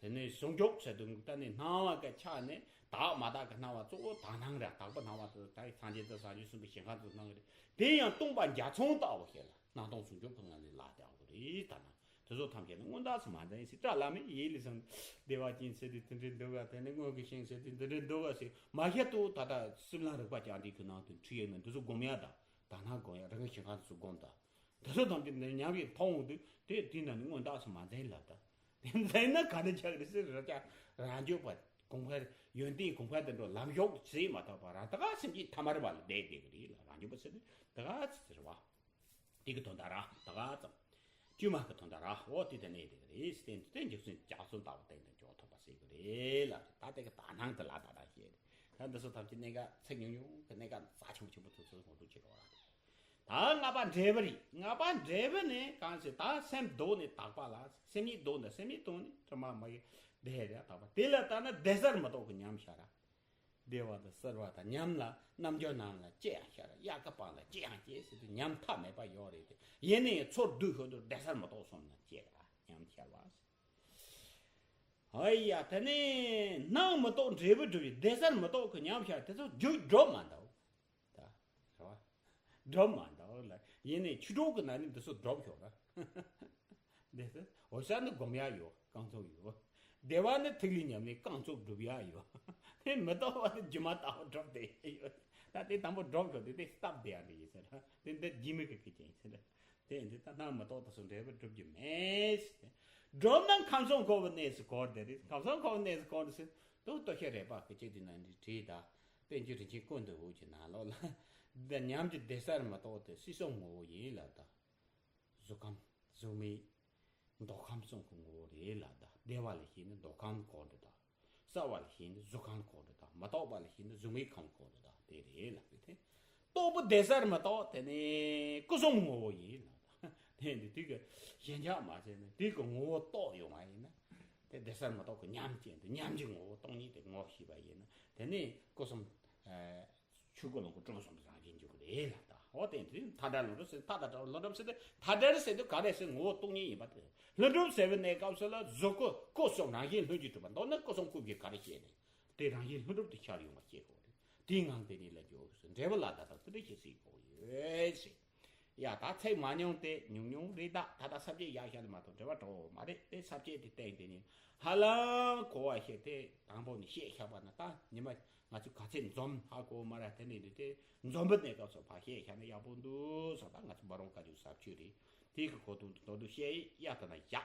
དེ་ནས་ཟུང་འཇུག་ཟེར་དུས་ད་ནི་སྣང་བ་གི་ཆ་ནས་དག་མ་དག་གི་སྣང་བ་གཙོ་བོ་དག་སྣང་རེད། དག་པ་སྣང་བ་དེ་ད་སངས་རྒྱས་དང་བྱང་ཆུབ་སེམས་དཔའི་ཞིང་ཁམས་སུ་སྣང་གི་རེད། དེ་ཡང་སྟོང་པ་འཇའ་ཚོན་ལྟ་བུ་ཞིག་ལ་སྣང་སྟོང་ཟུང་འཇུག་གི་ངང་ནས་ལ་དེ་འོང་གི་རེད་ད་ན། འདི་ཚོ་ཐམས་ཅད་ནི་སྔོན་རྟགས་སུ་མ་འཛིན་ཟེར། བཀྲ་ལམ་ཡིད་ལ་ཟུངས། བདེ་བ་ཅན་ཟེར་དུས་དེ་འདྲའི་འདུག་ག་དེ་ནི་སྔོན་གྱི་ཞིང་ཟེར་དུས་འདི་འདྲའི་འདུག་ག་ཟེར་མ་བཤད་དུ་ད་ལྟ་སེམས་ལ་རིག་པ་བཅངས་དེ་ཁོ་ནང་དུ་འཁྲུལ་ཡོད་ནི་འདི་ཚོ་སྒོམ་ཡ་དང་། དག་སྣང་སྒོམ་ཡ། རང་གི་ཞིང་ཁམས་སུ་སྒོམ་དང་། དེ་ཚོ་ཐམས་ཅད་ནི་ཉམས་ཀྱིས་མཐོང་འོང་དུས་དེ་དེ་ན་ནི་སྔོན་རྟགས་སུ་མ་འཛིན་ལབ་དང་། དེ་འཛིན་ན་ག་འདྲ་ཆགས་རེད་ཟེར་ར་ཅག་རང་རྒྱུད་པ་གོང་འཕེལ་ཡོན་ཏན་གོང་འཕེལ་དུ་འགྲོ་ལམ་ཞོག་ཟེར་མ་ཐག་པ་རང་ད་ག་སེམས་ཀྱི་ཐ་མར་བ་ལ་བསྡད་བསྡད་ཀྱི་རེད་ལ། རང་རྒྱུད་པ་ཟེར་ནི་ད་ག་ཚིག་ཟེར་བ། དེ་གི་དོན་དག་ར་ད་ག་ཙམ། དཀྱུས་མ་གི་དོན་དག་ར། འོ་དེ་དེ་ནས་དེ་གི་རེད། བསྟན་དུ་བསྟན་འཇིག་ཚུལ་ལྗགས་རྩོམ་ལྟ་བུ་སྟེང་དུ་འཇོག་ཐུབ་པ་ཟེར་གི་རེད་ལ། ད་དེ་གི་དག་སྣང་དེ་ལ་ད་ད་བཤད་རེད། ད་འདི་ཚོ་ཐམས་ཅད་གནད་འགག་ཚིག་ཉུང་ཉུང་གི་གནད་འགག་རྩ་ཆེན་པོ་ཆེན་པོ་ཚོ་ཚོ་ངོ་སྤྲོད་བྱེད་དགོས་ར། ད་ལྔ་པ་འབྲས་བུ་རེད། ལྔ་པ་འབྲས་བུ་ནི་གང་ཞིག་ད་སེམས་ལྡོག་ནས་དག་པ་ལ། སེམས་ཉིད་ལྡོག་ནས་སེམས་ཉིད་ལྡོག་ནས་དྲི་མ་མ་ཡིན་བདེ་ར་དག་པ་དེ་ལ་ལྟ་ན་བདེ་གསར་མི་རྟོག་གི་ཉམས་ཤར་ར། བདེ་བ་དང་གསལ་བ་དང་ཉམས་ལ་རྣམ་འགྱུར་སྣང་ལ་སྐྱེ་ཡང་ཤར། དབྱར་ཁ་སྤང་ལ་སྐྱེ་ཡང་སྐྱེ་ཟེར་དུས་ཉམས་མཐའ་མེད་པ་ཡོད་རེད་དེ། ཡིན་ནའི་ཚུར་བསྡུས་ཤོར་དུས་བདེ་གསར་མི་རྟོག་གསུམ་ལ་སྐྱེ་ར་ཉམས་ཤར་བ། ཨ་ཡ་དེ་ནས་སྣང་མི་རྟོག་འབྲས་བུ་སྒྲུབ་པའི་བདེ་གསར་མི་རྟོག་གི་ཉམས་ཤར་དེ་ཚོ་རྒྱུ་སྒྲུབ་མ་འདུག་ད་རེད་བ། སྒྲུབ་མ་འདུག་ལ། ཡིན་ནའི་ཆོས་གྲོགས་ཀྱི་ནང་ནས་འདི་ཚོ་སྒྲུབ་ཤོག་ར། འདི་ཚོ་འོད་གསལ་ནི་སྒོམ་ཡ་ཡོད། རྐང་ཚུགས་ཡོད། བདེ་བ་ནི་ཐིག་ལེ་ཉམས་ནས་རྐང་ཚུགས་སྒྲུབ་ཡ་ཡོད། དེ་མི་རྟོག་པ་ནི་སྒྱུ་མ་ལྟ་བུ་སྒྲུབ་བསྡད་ཡོད། ད་དེ་དང་པོ་སྒྲུབ་ཤོག་དེ་དེ་སྟབས་བདེ་ཡ་འདི་ཡིན་ཟེར་ར། དེ་འདི་སྒྱུ་མའི་གི་གི་ཅན་ཟེར་ར། དེ་འདི་ལྟ་ན་མི་རྟོག་དེ་ཚོ་འབྲས་བུ་སྒྲུབ་རྒྱུ་མེད། སྒྲུབ་ན་ཁམས་གསུམ་འཁོར་བའི་གནས་སུ་འཁོར་དེ་རེད། ཁམས་གསུམ་འཁོར་བའི་གནས་སུ་འཁོར་ཟེར་དུས་ལྟོ་ཤེས་རེ་བ་གི་ཅིག་དེ་ན་འདི་བྲིས་ད། པཎ་ཆེན་རིན་ཆེན་ཀུན་ཏུ་དབུ་གི་ནང་ལོགས་ལ། འདི་ཉམས་ཀྱི་བདེ་གསར་མི་རྟོག་དེ་སྲིད་གསུམ་ངོ་བོ་ཡིན་ལབ་ད། གཟུགས་ཁམས་གཟུགས་མེད་མདོ་ཁམས་གསུམ་གྱི་ངོ་བོ་རེད་ལབ་ད། བདེ་བ་ལ་ཞེན་ནས་མདོ་ཁམས་འཁོར་འགྲོ་ད། གསལ་བ་ལ་ཞེན་ནས་གཟུགས་ཁམས་འཁོར་འགྲོ་ད། མི་རྟོག་པ་ལ་ཞེན་ནས་གཟུགས་མེད་ཁམས་འཁོར་འགྲོ་ད། དེ་རེད་ལབ་པའི་དེ། རྟོག་པ་བདེ་གསར་མི་རྟོག་དེ་ནི་སྐུ་གསུམ་ངོ་བོ་ཡིན་ལབ་ད། དེ་འདི་དུས་ཀྱི་ཞེན་ཆགས་མ་བྱས་ནས་དུས་ཀྱི་ངོ་བོ་རྟོགས་ཡོང་བ་ཡིན་ན། དེ་བདེ་གསར་མི་རྟོག་གི་ཉམས་ཅན་དུ་ཉམས་ཀྱི་ངོ་བོ་སྟོང་ཉིད་དེ་ངོ་ཤེས་པ་ཡིན་ན། དེ་ནི་སྐུ་གསུམ། ཆོས་སྐུ་ལོངས་སྐུ་སྤྲུལ་གསུམ་རང་བཞིན་འཇུག་གི་རེད་ལབ་ད། འོ་དེ་དུས་མཐའ་བྲལ་ལྷུན་གྲུབ་ཟེར། མཐའ་དང་བྲལ་བའི་ལྷུན་གྲུབ་ཟེར་དུས་མཐའ་བྲལ་ཟེར་དུས་ག་རེ་ཟེར། ངོ་བོ་སྟོང་ཉིད་ཡིན་པ་དེ། ལྷུན་གྲུབ་ཟེར་བའི་གནས་སྐབས་སུ་ལ་གཟུགས་སྐུ་སྐུ་གསུམ་རང་བཞིན་ལྷུན་གྱིས་གྲུབ་པ་མདོར་ན་སྐུ་གསུམ་སྐུ་བཞི་ག་རེ་བཤད་ནས་དེ་རང་བཞིན་ལྷུན་གྲུབ་ཏུ་ཤར་ཡོང་བ་བཤད་དགོས་རེད། དེའི་ངང་དེ་ཉིད་ལ་འཇོག་དགོས་སོ། འབྲས་བུ་ལ་ད་ལྟ་དེ་འདྲ་ཞིག་གཟིགས་དགོས་ཡོད་ཟེར། ཡ་ད་ཚིག་མ་ཉུང་སྟེ་ཉུང་ཉུང་རེད། ད་ད་ལྟ་ས་བཅད་ཡར་བཞག་ནས་མ་གཏོགས་འབྲེལ་བ་འགྲོ་མ་རེད། དེ་ས་བཅད་དེ་སྟེང་དེ་ནི་ཧ་ལམ་གོ་བ་ཞིག་དེ་དང་པོ་ནས་བཤད་བཞག་པ་ན། ད་ཉི་མ་ང་ཚོས་ག་ཚད་འཛོམས་ཧ་གོ་མ་ར། དེ་ནས་འདི་དེ་འཛོམས་པའི་གནས་སྐབས་སུ་ཕར་བཤད་བཞག་ན་ཡག་པོ་འདུག་བསམ། ད་ང་ཚོ་འབའ་རོང་བཀའ་བརྒྱུད་ཟབ་ཆོས་རེད། དེ་གི་གོ་དོན་དུ་མདོར་བསྡུས་བཤད་ཡ་ད་ན་བཞག